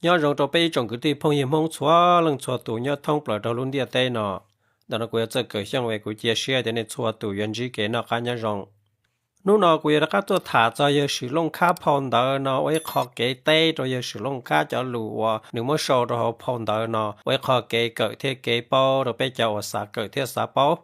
Nyob zoo rau peb ib tsoom kwv tij phooj ywg Hmoob txhua leej txhua tus nyob thoob plaws rau lub ntiaj teb no. Ntawm no kuv yog Txawj Kawm Xyooj es kuv cia siab tias nej txhua tus yuav ntsib kev noj qab nyob zoo. Hnub no kuv yuav rov qab tuaj tham txog yawg Swm Looj Khab phau ntawv no ua ib qho kev teb rau yawg Swm Looj Khab cov lus uas nws muab sau rau hauv phau ntawv no ua ib qho kev kawm thiab kev paub rau peb cov uas xav kawm thiab xav paub.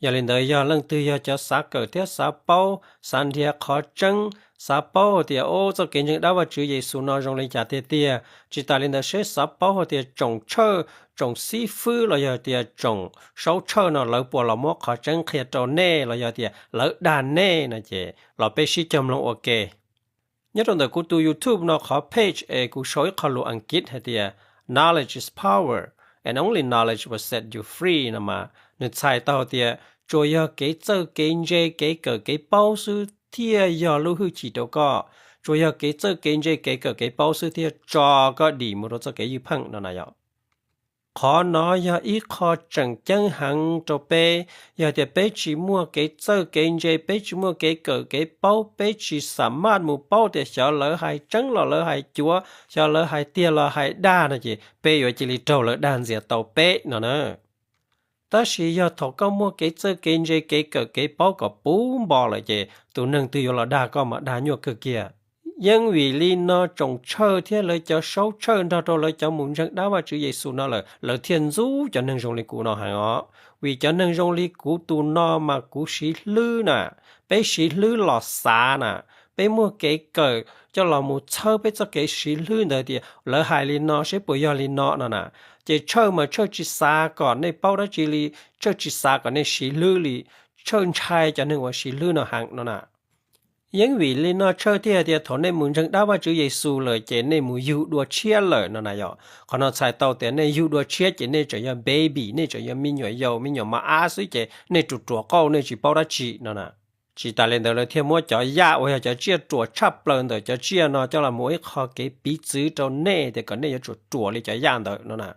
Yog li ntawd yog leej twg yog cov xav kawm thiab xav paub, xav nrhiav qhov tseeb, xav paub tias ub txoj kev ntseeg dab Vajtswv Yexus no zoo li cas tiag tiag, tsis tas li ntawd seb xav paub hais tias tsoom tshawj, tsoom xib fwb los yog tias tsoom saub tshawj no lawv puas los muab qhov tseeb qhia rau nej los yog tias lawv dag nej no ces los peb sib cog mloog ua ke. Nyob rau ntawm kuv tus YouTube no qhov page es kuv sau ib qho lus Askiv hais tias knowledge is power and only knowledge will set you free no mas nws txhais tau tias tsuas yog kev txawj kev ntse kev kawm kev paub xwb thiaj yog lub hwj chim rau koj. Tsuas yog kev txawj kev ntse kev kawm kev paub xwb thiaj tso koj dim mus rau txoj kev ywj pheej no na yom. Qhov no yog ib qho tseem ceeb heev rau peb. Yog tias peb tsis muaj kev txawj kev ntse, peb tsis muaj kev kawm kev paub, peb tsis xa maj mus paub tias xyov lawv hais tseeb los lawv hais cuav, xyov lawv hais tiag los hais dag no ces peb yuav cia li raug lawv dag ntxias tau peb no na. Tab sis yog thaum koj muaj kev txawj kev ntse kev kawm kev paub kom puv npo lawm ces tus neeg twg yuav los dag koj mas dag nyuaj kawg kiag. Yeej vim li no tsoom tshawj thiab lawv cov saub tshawj nrog rau lawv cov mus ntseeg dab Vajtswv Yexus no lawm, lawv thiaj ntxub cov neeg zoo li kuv no heev os. Vim cov neeg zoo li kuv tus no mas kuv siv hlwb na, peb siv hlwb los xav na, peb muaj kev kawm coj los mus txhawb peb txoj kev siv hlwb ntawd tias lawv hais li no seb puas yog li no no na. Ces tshawj mas tshawj tsis xav kom nej paub dab tsi li, tshawj tsis xav kom nej siv hlwb li, tshawj ntshai cov neeg uas siv hlwb no heev no na. Yeej vim li no tshawj thiaj hais tias thaum nej mus ntseeg dab Vajtswv Yexus lawm ces nej mus yug dua tshiab lawm no na yom. Qhov no txhais tau tias nej yug dua tshiab ces nej tseem yog baby, nej tseem yog me nyuam yaus me nyuam mos ab xwb ces nej ruam ruam qauj nej tsis paub dab tsi no na. Tsis tas li ntawd lawv thiaj muab cov yaj uas yog cov tsiaj ruam tshaj plaws ntawm cov tsiaj no coj los mus ua ib qho kev piv txwv rau nej tias kom nej yuav tsum ruam li cov yaj ntawd no na.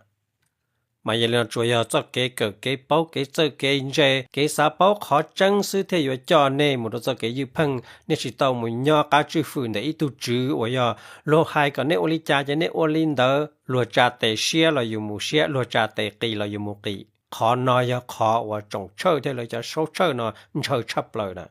Mas yog li no tsuas yog txoj kev kawm kev paub kev txawj kev ntse kev xav paub qhov tseeb xwb thiaj yuav coj nej mus rau txoj kev ywj pheej. Nej tsis tau mus nyob qab tswj fwm ntawm ib tug tswv uas yog luag hais kom nej ua li cas ces nej ua li ntawd, luag tsa tes siab los yus mus siab, luag tsa tes qis los yus mus qis. Qhov no yog qhov uas tsoom tshawj thiab lawv cov saub tshawj no ntshaw tshaj plaws na.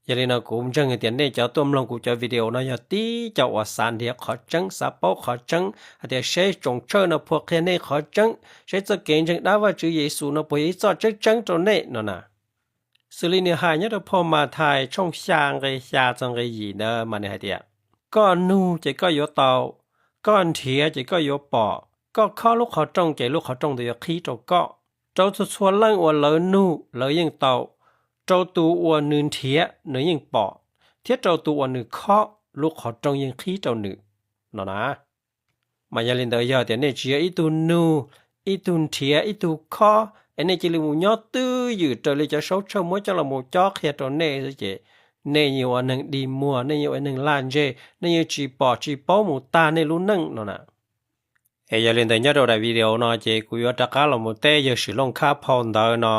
Yog li no kuv ntseeg hais tias nej cov tuaj mloog kuv cov video no yog tib co uas xav nrhiav qhov tseeb, xav paub qhov tseeb hais tias seb tsoom tshawj no puas qhia nej qhov tseeb, seb txoj kev ntseeg dab Vajtswv Yexus no puas yog ib txoj tseeb tseeb rau nej no na. Xws li nws hais nyob rau phau Mathais tshooj xya nqe xya txog nqe yim ntawd mas nws hais tias, koj nug ces koj yuav tau, koj nrhiav ces koj yuav pom, koj khob lub qhov rooj ces lub qhov rooj ntawd yuav qhib rau koj. Rau txhua txhua leej uas lawv nug lawv yeej tau, rau tus uas nws nrhiav nws yeej pom, thiab rau tus uas nws khob lub qhov rooj yeej qhib rau nws no na. Mas yog li ntawd yog tias nej tsis yog ib tug nug, ib tug nrhiav, ib tug khob es nej cia li mus nyob twj ywm raws li cov saub tshawj muab coj los mus cob qhia rau nej xwb ces nej yeej ua neeg dig muag, nej yeej ua neeg laj ntseg, nej yeej tsis pom tsis paub mus tag nej lub neej no na. Es yog li ntawd nyob rau daim video no ces kuv yuav rov qab los mus teb yawg Swm Looj Khab phau ntawv no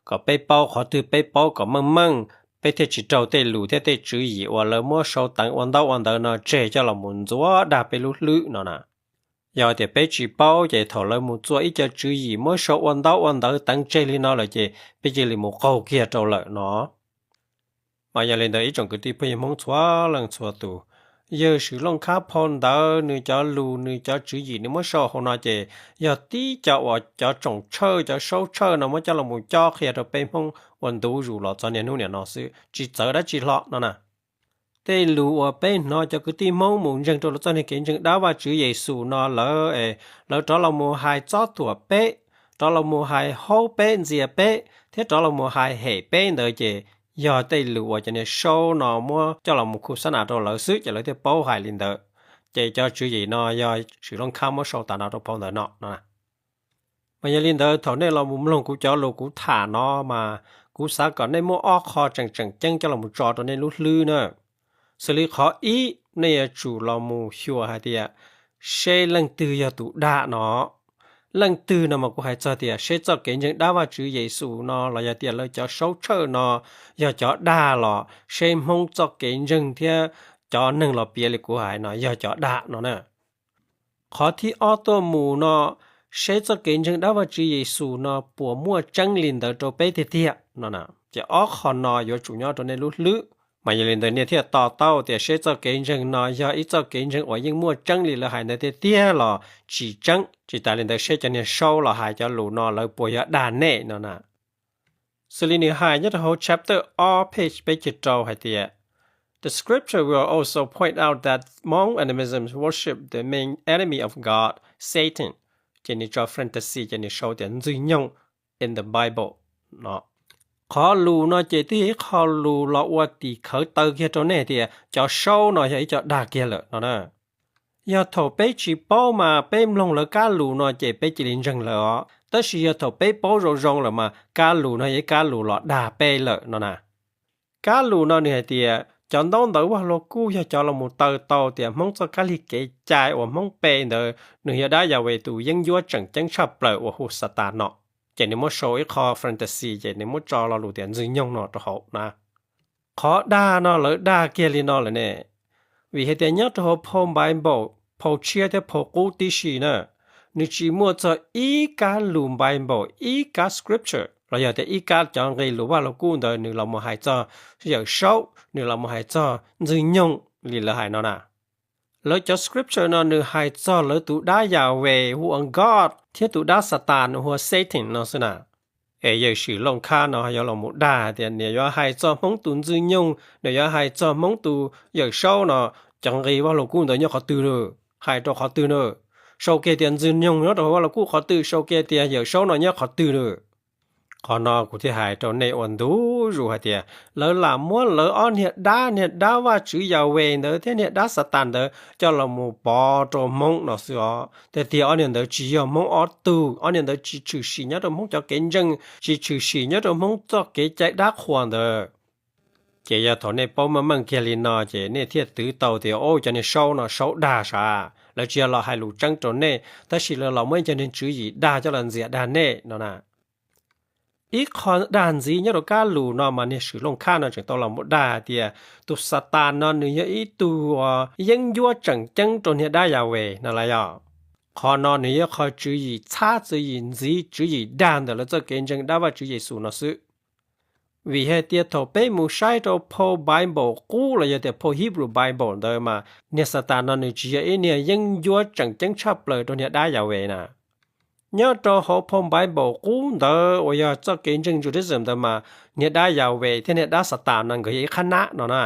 kom peb paub qhov twg peb paub kom meej meej, peb thiaj tsis raug tej lus thiab tej tswv yim uas lawv muab sau teev ua ntaub ua ntawv no tseg coj los mus ntxuav dag peb lub hlwb no na. Yog tias peb tsis paub ces thaum lawv mus txua ib co tswv yim muab sau ua ntaub ua ntawv teev tseg li no lawm ces peb cia li mus qaug kiag rau lawm no. Mas yog li ntawd ib tsoom kwv tij phooj ywg Hmoob txhua leej txhua tus, yawg Swm Looj Khab phau ntawv nws cov lus nws cov tswv yim nws muab sau hauv no ces yog tib co uas cov tsoom tshawj cov saub tshawj no muab coj los mus cob qhia rau peb Hmoob ua ntu zus los txog niaj hnub niam no xwb, tsis txawv dab tsi hlo no na. Tej lus uas peb hnov cov kwv tij Hmoob mus ntseeg rau lawv txoj niag kev ntseeg dab Vajtswv Yexus no lawv, lawv rov los mus hais txob thuam peb, rov los mus hais haub peb ntxias peb thiab rov los mus hais hem peb ntawd ces yog tej lus uas cov niag saub no muab coj los mus khu xab nas rau lawv xwb ces lawv thiaj paub hais li ntawd. Ces cov tswv yim no yog Swm Looj Khab muab sau tas no rau phau ntawv no no. Mas yog li ntawd thaum nej los mus mloog kuv cov lus kuv tham no mas kuv xav kom nej muaj ob qho tseem tseem ceeb coj los mus tso rau nej lub hlwb na. Xws li qhov ib, nej yuav tsum los mus xyuas hais tias seb leej twg yog tus dag no. Leej twg no mas kuv hais txog tias seb txoj kev ntseeg dab Vajtswv Yexus no los yog tias lawv cov saub tshawj no yog cov dag los seb Hmoob txoj kev ntseeg thiab cov neeg los piav li kuv hais no yog cov dag no na. Qhov thib ob tuaj mus no, seb txoj kev ntseeg dab Vajtswv Yexus no puas muaj tseeb li ntawd rau peb tiag tiag no. Ces ob qho no yuav tsum nyob rau nej lub hlwb. Mas yog li ntawd nej thiaj to taub tias seb txoj kev ntseeg no yog ib txoj kev ntseeg uas yeej muaj tseeb li lawv hais ntawd tiag tiag los tsis tseeb. Tsis tas li ntawd seb cov niag saub los hais cov lus no lawv puas yog dag nej no na. Xws li nws hais nyob rau hauv chapter ob page peb caug rau hais tias, The scripture will also point out that Hmong animism worship the main enemy of God, Satan. Ces nws tso parenthesis ces nws sau tias Ntxwg Nyoog in the Bible no. Qhov lus no ces twb yog ib qho lus los ua tim khawv taw kiag rau nej tias cov saub no yog ib co dag kiag lawm no na. Yog thaum peb tsis paub mas peb mloog lawv kab lus no ces peb cia li ntseeg lawm os. Tab sis yog thaum peb paub zoo zoo lawm mas kab lus no yog ib kab lus los dag peb lawm no na. Kab lus no nws hais tias cov ntaub ntawv Vaj Lug Kub yog cov los mus taw tau tias Hmoob txoj kab lig kev cai uas Hmoob pe ntawd nws yog dab Yas Ves tus yeeb ncuab tseem ceeb tshaj plaws uas hu Xatas no. Ces nws muab sau ib qho parenthesis ces nws muab tso lo lus tias Ntxwg Nyoog no rau hauv na. Qhov dag no lawv dag kiag li no lawm ne. Vim hais tias nyob rau hauv phau Npaiv Npaum, phau tshiab thiab phau qub tib si na, nws tsis muaj txog ib kab lus Npaiv Npaum ib kab scripture los yog tias ib kab cov nqe lus Vaj Lug Kub ntawd nws los mus hais txog Yawm Saub, nws los mus hais txog Ntxwg Nyoog li lawv hais no na. Lawv cov scripture no nws hais txog lawv tus dab Yas Ves hu ua God thiab tus dab Xatas hu ua Satan no xwb na. Es Yawm Swm Looj Khab no yuav los mus dag tias nws yuav hais txog Hmoob tus Ntxwg Nyoog, nws yuav hais txog Hmoob tus Yawm Saub no, cov nqe Vaj Lug Kub ntawd nyob qhov twg lawm? Hais rau qhov twg na? Sau kiag tias Ntxwg Nyoog nyob rau hauv Vaj Lug Kub qhov twg, sau kiag tias Yawm Saub no nyob qhov twg lawm? Qhov no kuv thiaj hais rau nej ua ntu zus hais tias lawv lam muab lawv ob niag dab, niag dab Vajtswv Yas Ves ntawd thiab niag dab Xatas ntawd coj los mus pov rau Hmoob no xwb os. Tiag tiag ob niag ntawd tsis yog Hmoob ob tug, ob niag ntawd tsis tshwm sim nyob rau Hmoob cov kev ntseeg, tsis tshwm sim nyob rau Hmoob txoj kev cai dab qhuas ntawd. Ces yog thaum nej paub meej meej kiag li no ces nej thiaj twv tau tias, o, cov niag saub no saub dag sav, lawv tsis yog los hais lus tseeb rau nej, tab sis lawv los muab cov niag tswv yim dag coj los ntxias dag nej no na. Ib qho dag ntxiv nyob rau kab lus no mas niag Swm Looj Khab no tseem tau los mus dag hais tias tus Xatas no nws yog ib tug yeeb ncuab tseem ceeb rau niag dab Yas Ves no lawm yog. Qhov no nws yog qhov tswv yim txhab tswv yim ntxiv tswv yim dag ntawm lawv txoj kev ntseeg dab Vajtswv Yexus no xwb. Vim hais tias thaum peb mus saib rau phau Npaiv Npaum Qub los yog tias phau Hebrew Bible ntawd mas niag Xatas no nws tsis yog ib niag yeeb ncuab tseem ceeb tshaj plaws rau niag dab Yas Ves na. Nyob rau hauv phau Npaiv Npaum Qub ntawd uas yog txoj kev ntseeg Judaism ntawd mas niag dab Yas Ves thiab niag dab Xatas no nkawd yog ib qhab nab no na.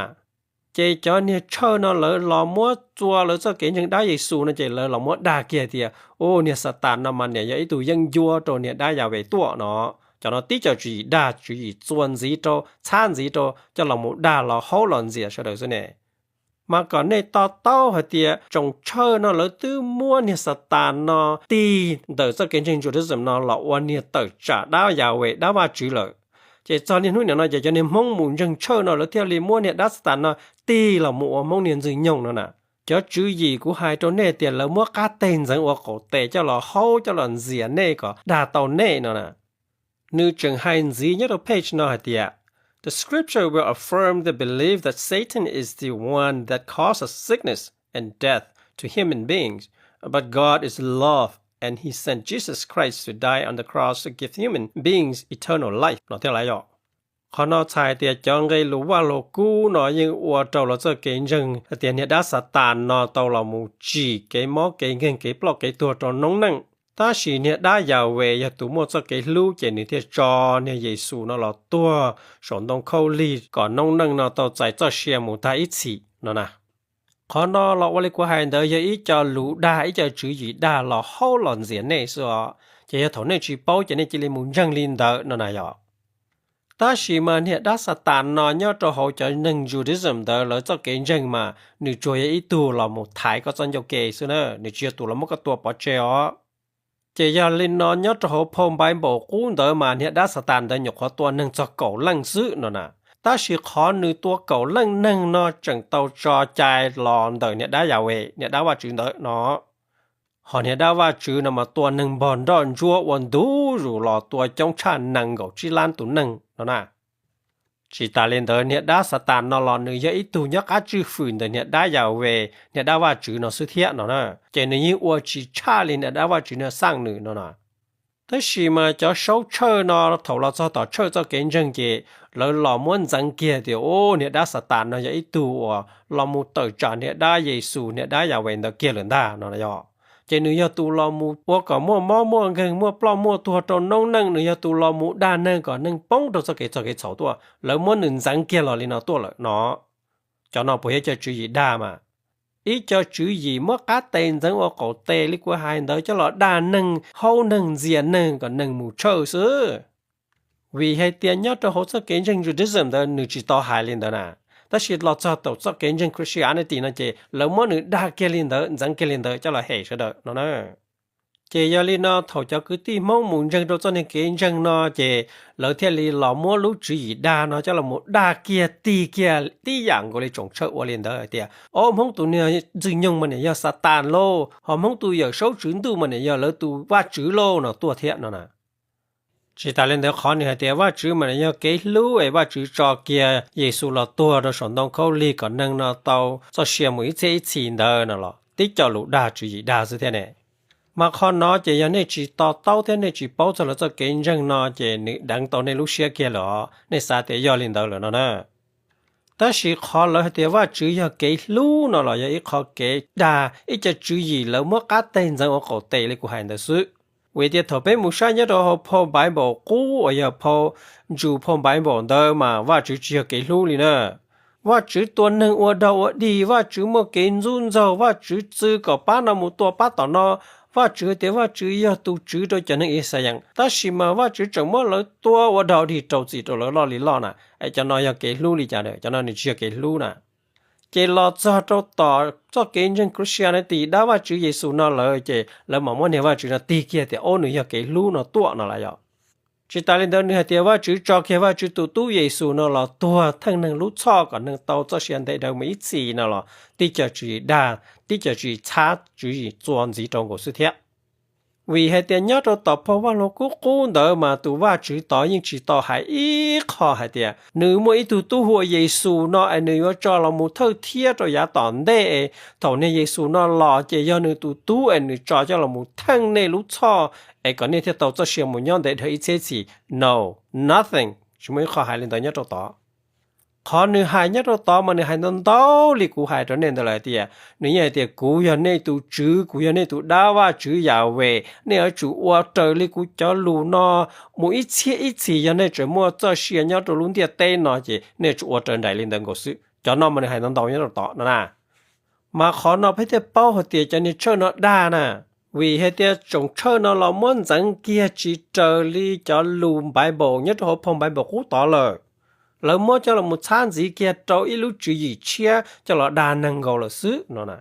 Ces cov niag tshawj no lawv los muab txua lawv txoj kev ntseeg dab Yexus no ces lawv los muab dag kiag tias, u, niag Xatas no mas niam yog ib tug yeeb ncuab rau niag dab Yas Ves tuaj no. Cov no tib co tswv yim dag, tswv yim txua ntxiv rau, txhab ntxiv rau coj los mus dag los haub los ntxias sawv daws xwb ne. Mas kom nej to taub hais tias tsoom tshawj no lawv twb muab niag Xatas no tig ntawm txoj kev ntseeg Judaism no los ua niag tawm tsam dab Yas Ves dab Vajtswv lawm. Ces txog niaj hnub niam no ces cov niag Hmoob mus ntseeg tshawj no lawv thiaj li muab niag dab Xatas no tig los mus ua Hmoob niag Ntxwg Nyoog no na. Cov tswv yim kuv hais rau nej tias lawv muab qab teg ntxeev ua qaum tes coj los haub coj los ntxias nej kom dag tau nej no na. Nws tseem hais ntxiv nyob rau page no hais tias, The scripture will affirm the belief that Satan is the one that causes sickness and death to human beings, but God is love and he sent Jesus Christ to die on the cross to give human beings eternal life no thiab lawm yom. Qhov no txhais tias cov nqe lus Vaj Lug Kub no yeej ua rau lawv txoj kev ntseeg hais tias niag dab Xatas no tau los mus tsim kev mob kev nkeeg kev ploj kev tuag rau noob neej. Tab sis niag dab Yas Ves yog tus muaj txoj kev hlub ces nws thiaj tso niag Yexus no los tuag saum ntoo khaub lig kom noob neej no tau txais txoj sia mus tag ib txhis no na. Qhov no los ua li kuv hais ntawd yog ib co lus dag, ib co tswv yim dag los haub los ntxias nej xwb os. Ces yog thaum nej tsis paub ces nej cia li mus ntseeg li ntawd no na yog. Tab sis mas niag dab Xatas no nyob rau hauv cov neeg Judaism ntawd lawv txoj kev ntseeg mas nws tsuas yog ib tug los mus thaiv koj txoj ncauj ke xwb na, nws tsis yog tus los muab koj tua pov tseg os. Ces yog li no nyob rau hauv phau Npaiv Npaum Qub ntawd mas niag dab Xatas ntawd nyuam qhuav tua neeg txog kaum leej xwb no na. Tab sis qhov nws tua kaum leej neeg no tseem tau tso cai los ntawm niag dab Yas Ves, niag dab Vajtswv ntawd no. Ho niag dab Vajtswv no mas tua neeg npog nroj ntsuab ua ntu zus los tua coob tshaj nees nkaum tsib lab tus neeg no na. Tsis tas li ntawd, niag dab Xatas no los nws yog ib tug nyob qab tswj fwm ntawm niag dab Yas Ves, niag dab Vajtswv no xwb thiab no na. Ces nws yeej ua tsis tshaj li niag dab Vajtswv no xaj nws no na. Tab sis mas cov saub tshawj no thaum los txog tom tshawj txoj kev ntseeg ces lawv los muab ntxeev kiag tias, u, niag dab Xatas no yog ib tug uas los mus tawm tsam niag dab Yexus, niag dab Yas Ves ntawd kiag lawm ntag no yog. Ces nws yog tus los mus ua kom muaj mob muaj nkeeg, muaj ploj muaj tuag rau noob neej, nws yog tus los mus dag neeg kom neeg poob rau txoj kev txog kev txhaum tuaj. Lawv muab nws ntxeev kiag los li no tuaj lawm no. Cov no puas yog ib co tswv yim dag mas? Ib co tswv yim muab qab tes ntxeev ua qaum tes li kuv hais ntawd coj los dag neeg, haub neeg, ntxias neeg kom neeg mus tshawj xwb. Vim hais tias nyob rau hauv txoj kev ntseeg Judaism ntawd nws tsis tau hais li ntawd na. Tab sis los txog tau txoj kev ntseeg Christianity no ces lawv muab nws dag kiag li ntawd, ntxeev kiag li ntawd coj los hem sawv daws no na. Ces yog li no thaum cov kwv tij Hmoob mus ntseeg rau txoj niag kev ntseeg no ces lawv thiaj li los muab lub tswv yim dag no coj los mus dag kiag tig kiag tib yam nkaus li tsoom tshawj ua li ntawd hais tias, o, Hmoob tus niag ntxwg nyoog mas niam yog Xatas lauj, ho Hmoob tus yawm saub tswv ntuj mas niam yog lawv tus vaj tswv lauj no tuaj thiab no na. Tsis tas li ntawd, qhov nws hais tias Vajtswv mas nws yog kev hlub es Vajtswv tso kiag Yexus los tuag rau saum ntoo khaub lig kom neeg no tau txoj sia mus ib txhiab ib txhis ntawd no los tib co lus dag tswv yim dag xwb thiab ne. Mas qhov no ces yog nej tsis to taub thiab nej tsis paub txog lawv txoj kev ntseeg no ces nws deev tau nej lub siab kiag lawm os, nej xav tias yog li ntawd lawm no na. Tab sis qhov lawv hais tias Vajtswv yog kev hlub no los yog ib qho kev dag, ib co tswv yim lawv muab qab teg ntxeev ua qaum tes li kuv hais ntawd xwb. Vim tias thaum peb mus saib nyob rau hauv phau Bible qub uas yog phau Jews phau Bible ntawd mas Vajtswv tsis yog kev hlub li na. Vajtswv tua neeg ua dog ua dig, Vajtswv muaj kev ntxub ntxaug, Vajtswv txwv kom pab no mus tua pab tom no. Vajtswv hais tias Vajtswv yog tus tswv rau cov neeg Ixayees, tab sis mas Vajtswv tseem muab lawv tua ua dog dig rau txim rau lawv loj li loj na. Es cov no yog kev hlub li cas? Cov no nws tsis yog kev hlub na. Ces los txog rau tom txoj kev ntseeg Christianity, dab Vajtswv Yexus no lawm ces lawv mam muab niag Vajtswv no tig kiag tias, o, nws yog kev hlub no tuaj no lawm yom. Tsis tas li ntawd, nws hais tias Vajtswv tso kiag Vajtswv tus tub Yexus no los tuag theej neeg lub txhoj kom neeg tau txoj sia ntev dhawv mus ib txhis no los tib co tswv yim dag, tib co tswv yim txhab, tswv yim txuas ntxiv rau nkaus xwb thiab. Vim hais tias nyob rau tom phau Vaj Lug Kub qub ntawd mas tus Vajtswv tod yeej tsis tau hais ib qho hais tias nws muaj ib tug tub hu ua Yexus no es nws yuav tso los mus thawj thiab rau yav tom ntej es thaum niag Yexus no los ces yog nws tus tub es nws tso coj los mus theej nej lub txhoj es kom nej thiaj tau txoj sia mus nyob ntev dhawv ib txhiab txhis. No, nothing, tsis muaj ib qho hais li ntawd nyob rau tod. Qhov nws hais nyob rau tod mas nws hais ntau ntau li kuv hais rau nej ntawd lawm tias nws yeej hais tias kuv yog nej tus tswv, kuv yog nej tus dab Vajtswv Yahweh, nej yuav tsum ua raws li kuv cov lus no mus ib txhiab ib txhis yog nej tseem muaj txoj sia nyob rau lub ntiaj teb no ces nej yuav tsum ua raws nraim li ntawd nkaus xwb. Cov no mas nws hais ntau ntau nyob rau tod no na. Mas qhov no peb thiaj paub hais tias cov niag tshawj no dag na, vim hais tias tsoom tshawj no los muab ntxeev kiag tsis raws li cov lus Bible nyob rau hauv phau Bible qub tod lawm. Lawv muab coj los mus txhab ntxiv kiag rau ib lub tswv yim tshiab coj los dag neeg nkaus lawm xwb no na.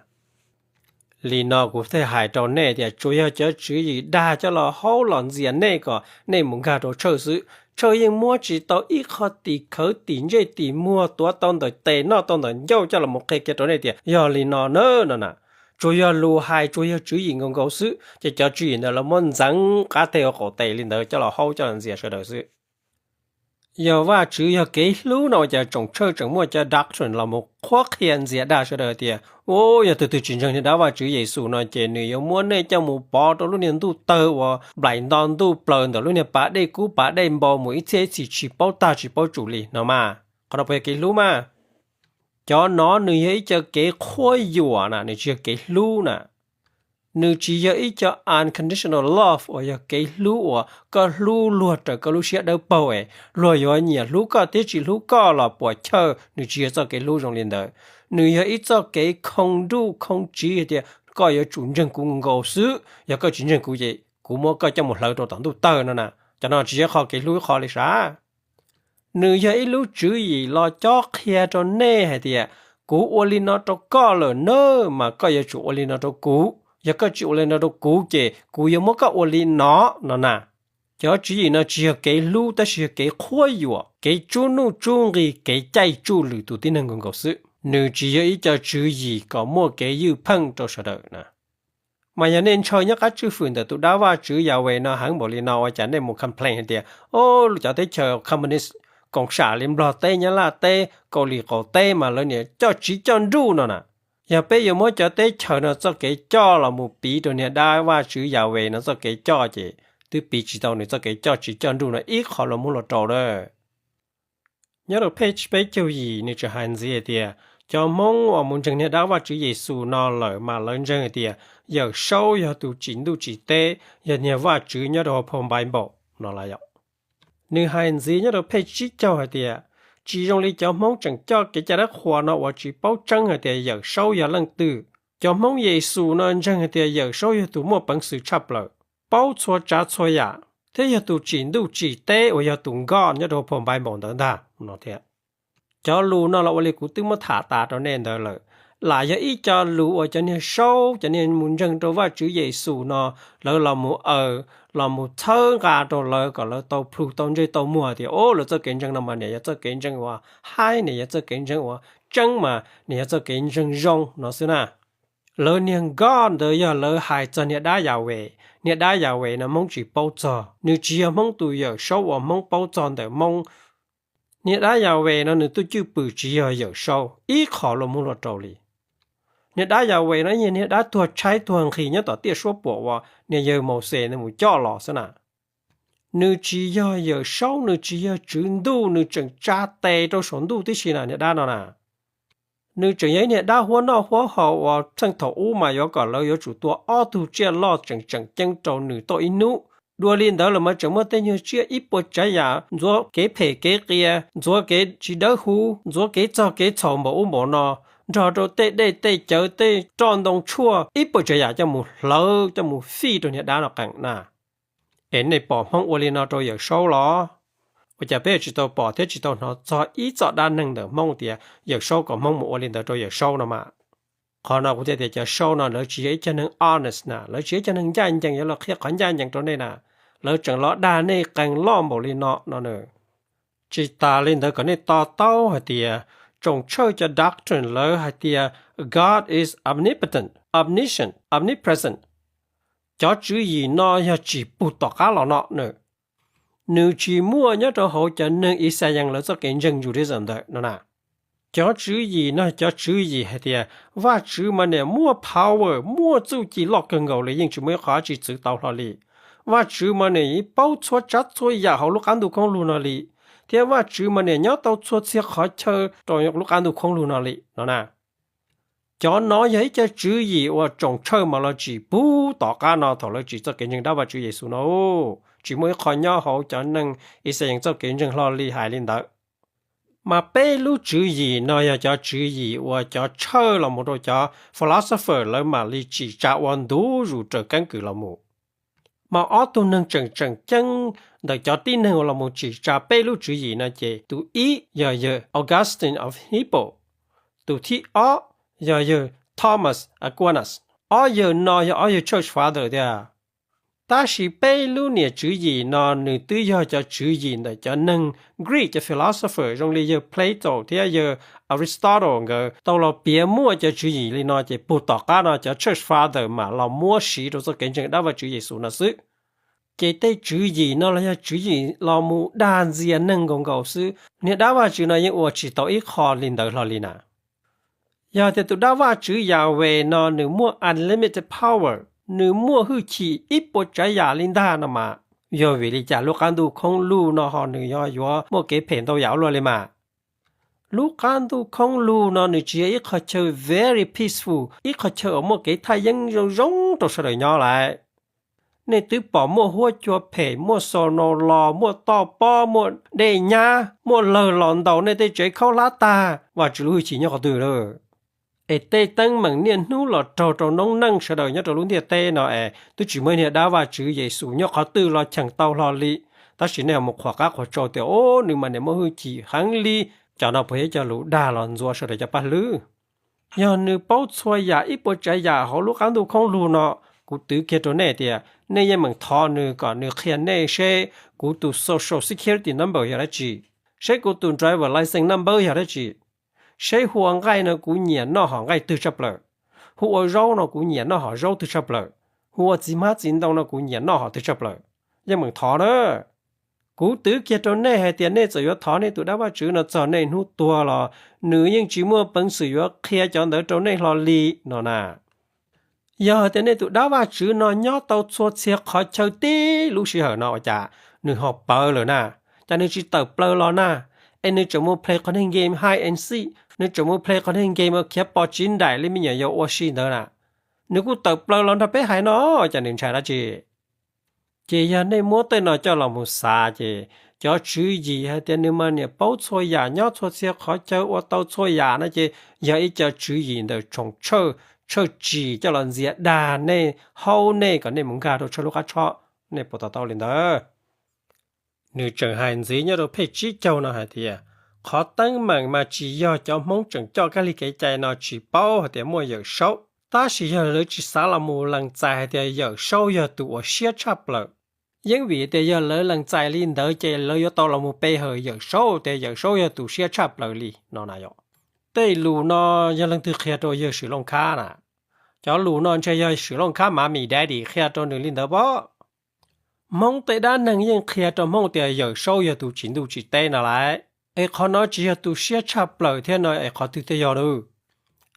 Li no kuv thiaj hais rau nej tias tsuas yog cov tswv yim dag coj los haub los ntxias nej kom nej mus nkag rau tshawj xwb. Tshawj yeej muab tsis tau ib qho tim khawv tim ntsej tim muag tuav tau ntawm tes noj tau ntawm ncauj coj los mus qhia kiag rau nej tias yog li no na no na. Tsuas yog lus hais, tsuas yog tswv yim nkaus nkaus xwb, ces cov tswv yim ntawd lawv muab ntxeev qab teg ua qaum tes li ntawd coj los haub coj los ntxias sawv daws xwb. Yog Vajtswv yog kev hlub no ua cas tsoom tshawj tseem muaj cov doctrine los mus qhuab qhia ntxias dag sawv daws tias, u, yog tus twg tsis ntseeg niag dab Vajtswv Yexus no ces nws yuav muab nej coj mus pov rau lub niag ntuj tawg uas nplaim nto ntuj plaws ntawm lub niag pas dej kub pas dej npau mus ib txhiab ib txhis tsis paub tag tsis paub tsum li no mas. Qhov no puas yog kev hlub mas? Cov no nws yog ib co kev qhuab yuam na, nws tsis yog kev hlub na. Nws tsis yog ib co unconditional love uas yog kev hlub uas koj hlub luag raws koj lub siab dawb paug es luag yuav nyiam hlub koj thiab tsis hlub koj los puas chawj, nws tsis yog txoj kev hlub zoo li ntawd. Nws yog ib txoj kev khoo nruj khoo tsiv hais tias koj yuav tsum ntseeg kuv nkaus xwb, yog koj tsis ntseeg kuv ces kuv muab koj coj mus hlawv rau tom ntuj tawg no na. Cov no tsis yog qhov kev hlub ib qho li sav. Nws yog ib lub tswv yim los cob qhia rau nej hais tias kuv ua li no rau koj lawm na, mas koj yuav tsum ua li no rau kuv. Yog koj tsis ua li no rau kuv ces kuv yuav muab koj ua li no no na. Cov tswv yim no tsis yog kev hlub tab sis yog kev qhuab yuam, kev tsub nuj tsub nqi, kev caij tsuj lwm tus tib neeg nkaus nkaus xwb. Nws tsis yog ib co tswv yim kom muaj kev ywj pheej rau sawv daws na. Mas yog nej ntshaw nyob qab tswj fwm ntawm tus dab Vajtswv Yahweh no heev npaum li no ua cas nej mus complain hais tias, o, cov teb chaws communist koom sam li Nplog teb, Nyab Laj teb, Kaus Lim qaum teb mas lawv niam coj tsiv coj nruj no na. Yog peb yuav muab cov teb chaws no txoj kev coj los mus piv rau niag dab vaj tswv Yahweh no txoj kev coj ces twb piv tsis tau nws txoj kev coj tsiv coj nruj no ib qho los muab los rau lawm. Nyob rau page peb caug yim nws tseem hais ntxiv hais tias cov Hmoob uas mus ntseeg niag dab vaj tswv Yexus no lawm mas lawv ntseeg hais tias Yawm Saub yog tus tsim ntuj tsim teb, yog niag vaj tswv nyob rau hauv phau Npaiv Npaum no lawm. Nws hais ntxiv nyob rau page tsib caug hais tias tsis zoo li cov Hmoob tseem coj kev cai dab qhuas no uas tsis paub tseeb hais tias Yawm Saub yog leej twg. Cov Hmoob Yexus no ntseeg hais tias Yawm Saub yog tus muaj peev xwm tshaj plaws, paub txhua tsav txhua yam, thiab yog tus tsim ntuj tsim teb uas yog tus nkoj nyob rau phau Npaiv Npaum ntawd ntag no thiab. Cov lus no los ua li kuv twb muab tham tas rau nej ntawd lawm, lam yog ib co lus uas cov niag saub, cov niag mus ntseeg rau Vaj Tswv Yexus no, lawv los mus aws, los mus txhawb nqa rau lawv kom lawv tau plhu tau ntsej tau muag tias, o, lawv txoj kev ntseeg no mas niam yog txoj kev ntseeg uas haib, niam yog txoj kev ntseeg uas tseeb mas niam yog txoj kev ntseeg zoo no xwb na. Lawv niag nkoj ntawd yog lawv hais txog niag dab Yahweh. Niag dab Yahweh no Hmoob tsis paub txog, nws tsis yog Hmoob tus Yawm Saub uas Hmoob paub txog ntawm Hmoob. Niag dab Yahweh no nws tus cwj pwm tsis yog Yawm Saub ib qho luag muab luag rau li. Niag dab Yahweh no yog niag dab tuag tshaib tuag nqhis nyob tom tiaj suab puam uas niag yawg Mauxes nws mus coj los xwb na. Nws tsis yog Yawm Saub, nws tsis yog Tswv Ntuj, nws tseem tsa tes rau saum ntuj tib si na niag dab no na. Nws tseem yog ib niag dab huab noj huab haus uas txheej thaum ub mas yuav kom lawv yuav tsum tua ob tug tsiaj loj tseem tseem ceeb rau nws tuaj ib hnub. Dua li ntawd los mas tseem muaj tej nyuag tsiaj ib puas tsav yam ntxuav kev phem kev qias, ntxuav kev tsis dawb huv, ntxuav kev txog kev txhaum npaum ub npaum no, nrog rau tej dej tej cawv tej roj ntoo tshuaj ib puas tsav yam coj mus hlawv coj mus fij rau niag dab no qees na. Es nej pom Hmoob ua li no rau Yawm Saub los? Ua cas peb tsis tau pom thiab tsis tau hnov txog ib txoj dab neeg ntawm Hmoob tias Yawm Saub kom Hmoob mus ua li ntawd rau Yawm Saub no mas? Qhov no kuv thiaj tias cov saub no lawv tsis yog ib cov neeg honest na, lawv tsis yog ib cov neeg ncaj ncees yuav los qhia qhov ncaj ncees rau nej na. Lawv tseem los dag nej qees loj npaum li no no na. Tsis tas li ntawd kom nej to taub hais tias tsoom tshawj cov doctrine lawv hais tias God is omnipotent, omniscient, omnipresent. Cov tswv yim no yog tsis pug tom qab los no na. Nws tsis muaj nyob rau hauv cov neeg Ixayees lawv txoj kev ntseeg Judaism ntawd no na. Cov tswv yim no cov tswv yim hais tias Vajtswv mas niam muaj power, muaj txuj ci loj kawg nkaus li, yeej tsis muaj ib qho tsis txwv tau hlo li. Vajtswv mas niam paub txhua tsav txhua yam hauv lub qab ntuj khoob lug no li, thiab Vajtswv mas niam nyob tau txhua txhia qhov chaw rau lub qab ntuj khoob lug no li no na. Cov no yog ib co tswv yim uas tsoom tshawj mas los tsis pug tom qab no thaum lawv tsim txoj kev ntseeg dab Vajtswv Yexus no. Tsis muaj ib qho nyob hauv cov neeg Ixayees txoj kev ntseeg hlo li hais li ntawd. Mas peb lub tswv yim no yog cov tswv yim uas cov tshawj los mus rau cov philosopher lawv mam li tsim tsa ua ntu zus raws keeb kwm los mus. Mas ob tug neeg tseem tseem ceeb ntawm cov tib neeg uas los mus tsim tsa peb lub tswv yim no ces tus ib yog yawg Augustine of Hippo, tus thib ob yog yawg Thomas Aquinas. Ob yawg no yog ob yawg church father tiag. Tab sis peb lub niam tswv yim no nws twb yog cov tswv yim ntawm cov neeg Greek cov philosopher zoo li yawg Plato thiab yawg Aristotle nkawd tau los piav muaj cov tswv yim li no ces pug tom qab no cov church father mam los muab siv rau txoj kev ntseeg dab Vajtswv Yexus no xwb. Ces tej tswv yim no los yog tswv yim los mus dag ntxias neeg nkaus nkaus xwb, niag dab Vajtswv no yeej ua tsis tau ib qho li ntawd hlo li na. Yog tias tus dab Vajtswv Yahweh no nws muaj unlimited power, nws muaj hwj chim ib puas tsav yam li ntag no mas, yog vim li cas lub qab ntuj khoob lug no ho nws yog yuav muaj kev phem ntau yam ua luaj li mas? Lub qab ntuj khoob lug no nws tsis yog ib qho chaw very peaceful, ib qho chaw uas muaj kev thaj yeeb zoo zoo rau sawv daws nyob lawm. Nej twb pom muaj huab cua phem, muaj xaus naus los, muaj toj pob, muaj dej nyab, muaj lawg los ntaus nej tej tsev khaub hlab tag, Vajtswv lub hwj chim nyob qhov twg lawm? Es tej teeb meem niaj hnub los raug rau noob neej sawv daws nyob rau lub ntiaj teb no es twb tsis muaj ib niag dab Vajtswv Yexus nyob qhov twg los cheem tau hlo li. Tab sis nej ho mus qhuas qab qhuas tsau tias, o, nws mas niam muaj hwj chim heev li. Cov no puas yog ib co lus dag los ntxuav sawv daws cov paj hlwb? Yog nws paub txhua yam ib puas tsav yam hauv lub qab ntuj khoob lug no, kuv twv kiag rau nej tias nej yeej meem thov nws kom nws qhia nej seb kuv tus social security number yog dab tsi, seb kuv tus driver license number yog dab tsi, seb hu ua nqaij no kuv nyiam noj hom nqaij twg tshaj plaws, hu ua zaub no kuv nyiam noj hom zaub twg tshaj plaws, hu ua txiv hmab txiv ntoo no kuv nyiam noj hom twg tshaj plaws. Yeej meem thov na. Kuv twv kiag rau nej hais tias nej txawm yuav thov nej tus dab Vajtswv no txog nej hnub tuag los nws yeej tsis muaj peev xwm yuav qhia cov ntawd rau nej hlo li no na. Yog hais tias nej tus dab Vajtswv no nyob tau txhua txhia qhov chaw tib lub sij hawm no ua cas nws ho pawv lawm na, cas nws tsis tawm plaws los na, es nws tseem mus play qhov niag game hide and seek, nws tseem mus play qhov niag game khiav pos tsiv nraim li me nyuam yaus ua si ntawd na, nws kuj tawm plaws los nrog peb hais no, cas nws ntshai dab tsi? Ces yog nej muab tej no coj los mus xav ces cov tswv yim hais tias nws mas niam paub txhua yam nyob txhua txhia qhov chaw ua tau txhua yam no ces yog ib co tswv yim ntawm tsoom tshawj, tshawj tsim coj los ntxias dag nej, haub nej kom nej mus nkag rau tshawj lub qab tshob. Nej puas to taub li ntawd? Nws tseem hais ntxiv nyob rau phej tsib caug no hais tias qhov teeb meem mas tsis yog cov Hmoob tseem coj kab lig kev cai no tsis paub hais tias muaj Yawm Saub, tab sis yog lawv tsis xav los mus lees txais hais tias Yawm Saub yog tus uas siab tshaj plaws. Yeeb vim tias yog lawv lees txais li ntawd ces lawv yuav tau los mus pe hawm Yawm Saub tias Yawm Saub yog tus siab tshaj plaws li no na yom. Tej lus no yog leej twg qhia rau? Yawg Swm Looj Khab na. Cov lus no ntshe yog Swm Looj Khab mommy daddy qhia rau nws li ntawd pob. Hmoob tej dab neeg yeej qhia rau Hmoob tias Yawm Saub yog tus tsim ntuj tsim teb no lauj. Es qhov no tsis yog tus siab tshaj plaws thiab no es qhov twg thiaj yog lawm?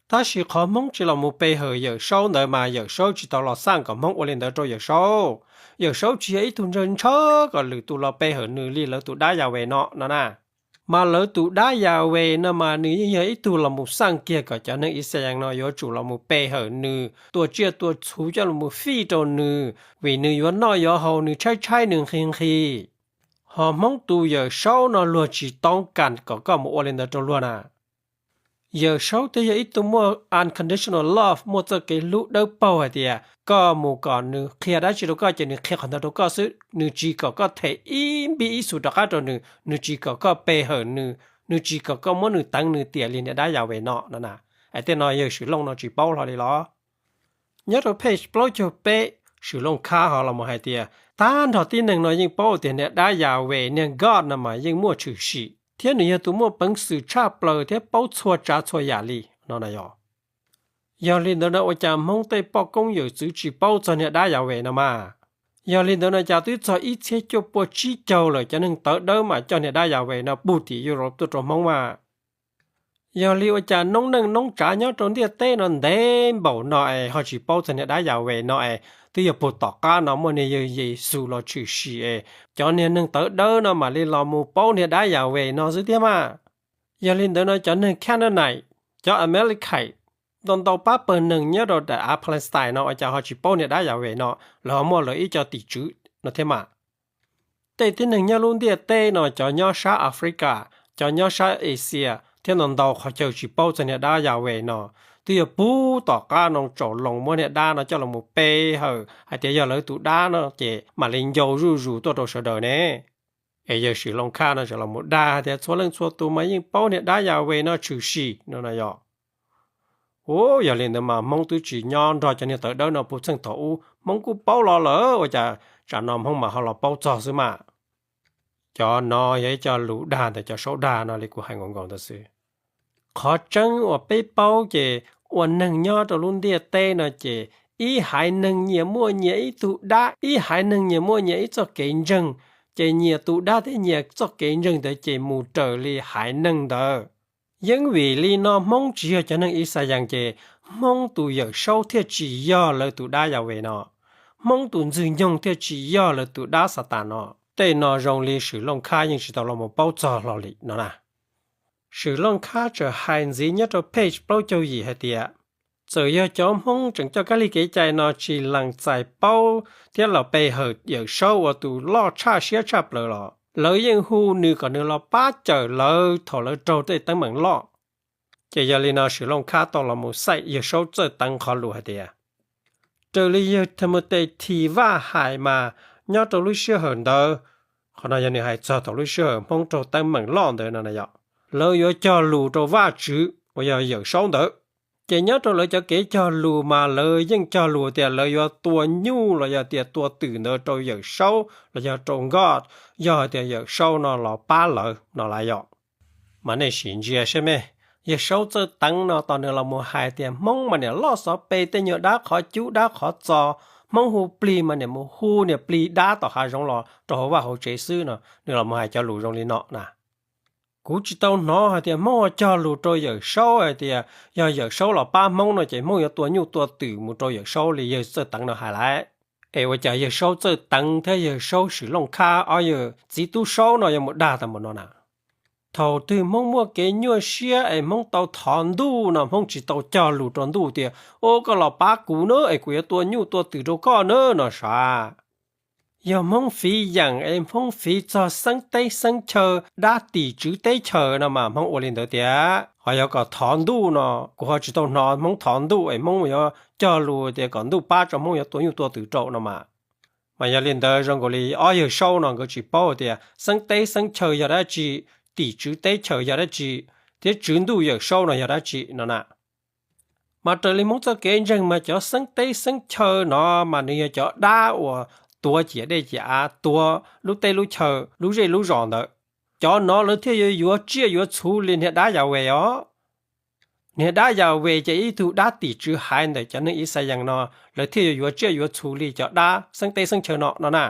Tab sis qhov Hmoob tsis los mus pe hawm Yawm Saub ntawd mas Yawm Saub tsis tau los xaj kom Hmoob ua li ntawd rau Yawm Saub. Yawm Saub tsis yog ib tug ntshaw ntshaw kom lwm tus los pe hawm nws li lawv tus dab Yahweh no no na. Mas lawv tus dab Yahweh no mas nws yeej yog ib tug los mus xaj kiag kom cov neeg Ixayees no yuav tsum los mus pe hawm nws, tua tsiaj tua txhu coj los mus fij rau nws, vim nws yuav noj yuav haus, nws tshaib tshaib nws nqhis nqhis. Ho Hmoob tus Yawm Saub no luag tsis toob kas kom koj mus ua li ntawd rau luag na. Yawm Saub twb yog ib tug muaj unconditional love, muaj txoj kev hlub dawb paug hais tias koj mus kom nws qhia dab tsi rau koj ces nws qhia qhov ntawd rau koj xwb, nws tsis kom koj them ib npib ib xu rov qab rau nws, nws tsis kom koj pe hawm nws, nws tsis kom koj muab nws teev nws tiam li niam dab Yahweh no no na. Es tej no yawg Swm Looj no tsis paub hlo li los? Nyob rau phej plaub caug peb, Swm Looj Khab ho los mus hais tias tag nrho tib neeg no yeej paub tias niam dab Yahweh niag God no mas yeej muaj tshwm sim thiab nws yog tus muaj peev xwm tshaj plaws thiab paub txhua tsav txhua yam li no na yog. Yog li ntawd no ua cas Hmoob tej poj koob yawm txwv tsis paub txog niag dab Yahweh no mas? Yog li ntawd no cas twb txog ib txhiab cuaj pua tsib caug lawm cov neeg tawv dawb mas coj niag dab Yahweh no pug tim Europe tuaj rau Hmoob mas? Yog li ua cas noob neej noob tsav nyob rau ntiaj teb no ntev npaum no es ho tsis paub txog niag dab Yahweh no es twb yog puag tom qab no muaj niag yawg Yexus los tshwm sim es cov niag neeg tawv dawb no mam li los mus paub niag dab Yahweh no xwb thiab mas? Yog li ntawd no cov neeg Canaanite, cov Amalekite, ntau ntau pab pawg neeg nyob rau daim av Palestine no ua cas ho tsis paub niag dab Yahweh no, lawv ho muaj lawv ib co tim tswv no thiab mas? Tej tib neeg nyob lub ntiaj teb no, cov nyob sab Africa, cov nyob sab Asia thiab ntau ntau qhov chaw tsis paub txog niag dab Yahweh no, twb yog puag tom qab no tsaus loos muab niag dab no coj los mus pe hawm hais tias yog lawv tus dab no ces mam li ncau zuj zus tuaj rau sawv daws ne. Es yawg Swm Looj Khab no tseem los mus dag hais tias txhua leej txhua tus mas yeej paub niag dab Yahweh no tshwm sim no no yog. Ua yog li ntawd mas Hmoob twb tsis nyob nrog cov niag tawv dawb no puag txheej thaum ub, Hmoob kuj paub los lawm ua cas tsam no Hmoob mas ho los paub txog xwb mas? Cov no yog ib co lus dag ntawm cov saub dag no li kuv hais nkaus nkaus ntawd xwb. Qhov tseeb uas peb paub ces ua neeg nyob rau lub ntiaj teb no ces ib haiv neeg nyias muaj nyias ib tug dab, ib haiv neeg nyias muaj nyias ib txoj kev ntseeg, ces nyias tus dab thiab nyias txoj kev ntseeg ntawd ces mus raws li haiv neeg ntawd. Yeeb vim li no Hmoob tsis yog cov neeg Ixayees ces Hmoob tus Yawm Saub thiaj tsis yog lawv tus dab Yahweh no, Hmoob tus Ntxwg Nyoog thiaj tsis yog lawv tus dab Xatas no. Tej no zoo li Swm Looj Khab yeej tsis tau los mus paub txog hlo li no na. Swm Looj Khab tseem hais ntxiv nyob rau page plaub caug yim hais tias txawm yog cov Hmoob tseem coj kab lig kev cai no tsis lees txais paub thiab los pe hawm Yawm Saub ua tus loj tshaj siab tshaj plaws los lawv yeej hu nws kom nws los pab cawm lawv thaum lawv raug tej teeb meem loj. Ces yog li no Swm Looj Khab tau los mus xaim Yawg Saub txawj teev qhov lus hais tias raws li yawg Timothy Vaj hais mas nyob rau lub sij hawm ntawd, qhov no yog nws hais txog thaum lub sij hawm Hmoob raug teeb meem loj ntawd no na yom, lawv yuav cog lus rau Vajtswv uas yog Yawm Saub ntawd. Ces nyob rau lawv cov kev cog lus mas lawv yeej cog lus tias lawv yuav tua nyuj los yog tias tua twm ntawd rau Yawm Saub los yog rau God, yog hais tias Yawm Saub no los pab lawv no lawm yom. Mas nej sim ntsia saib me, Yawg Saub txawj teev no tos nws los mus hais tias Hmoob mas niam loj xov pe tej nyuag dab qhov cub dab qhov txo, Hmoob hu plig mas niam mus hu niam plig dab tom hav zoov los rau hauv vaj hauv tsev xwb no, nws los mus hais cov lus zoo li no na. Kuv tsis tau hnov hais tias Hmoob ua cog lus rau Yawm Saub hais tias yog Yawm Saub los pab Hmoob no ces Hmoob yuav tua nyuj tua twm mus rau Yawm Saub li yawg Txawj Teev no hais lawm. Es ua cas yawg Saub Txawj Teev thiab yawg Saub Swm Looj Khab ob yawg txiv tub Saub no yuav mus dag tag npaum no na? Thaum twg Hmoob muaj kev nyuaj siab es Hmoob tau thov ntuj no Hmoob tsis tau cog lus rau ntuj tias, Au, koj los pab kuv na es kuv yuav tua nyuj tua twm rau koj na no sav. Yog Hmoob fiv yeem es Hmoob fiv txog xeeb teb xeeb chaw dab tim tswv teb chaws no mas Hmoob ua li ntawd tiag. Ho yog kom thov ntuj no kuv ho tsis tau hnov Hmoob thov ntuj es Hmoob yuav cog lus tias kom ntuj pab tso Hmoob yuav tua nyuj tua twm rau no mas. Mas yog li ntawd zoo nkaus li ob yawg Saub no nkawd tsis paub tias xeeb teb xeeb chaw yog dab tsi, tim tswv teb chaws yog dab tsi, thiab tswv ntuj Yawm Saub no yog dab tsi no na. Mas raws li Hmoob txoj kev ntseeg mas cov xeeb teb xeeb chaw no mas nws yog cov dab uas tuav ciam dej ciam av, tuav lub teb lub chaw, lub zej lub zos ntawd. Cov no lawv thiaj yuav yuav tsiaj yuav txhu li niag dab Yas Ves os. Niag dab Yas Ves ces ib tug dab tim tswv haiv ntawm cov neeg Ixayees no, lawv thiaj yuav yuav tsiaj yuav txhu li cov dab xeeb teb xeeb chaw no no na.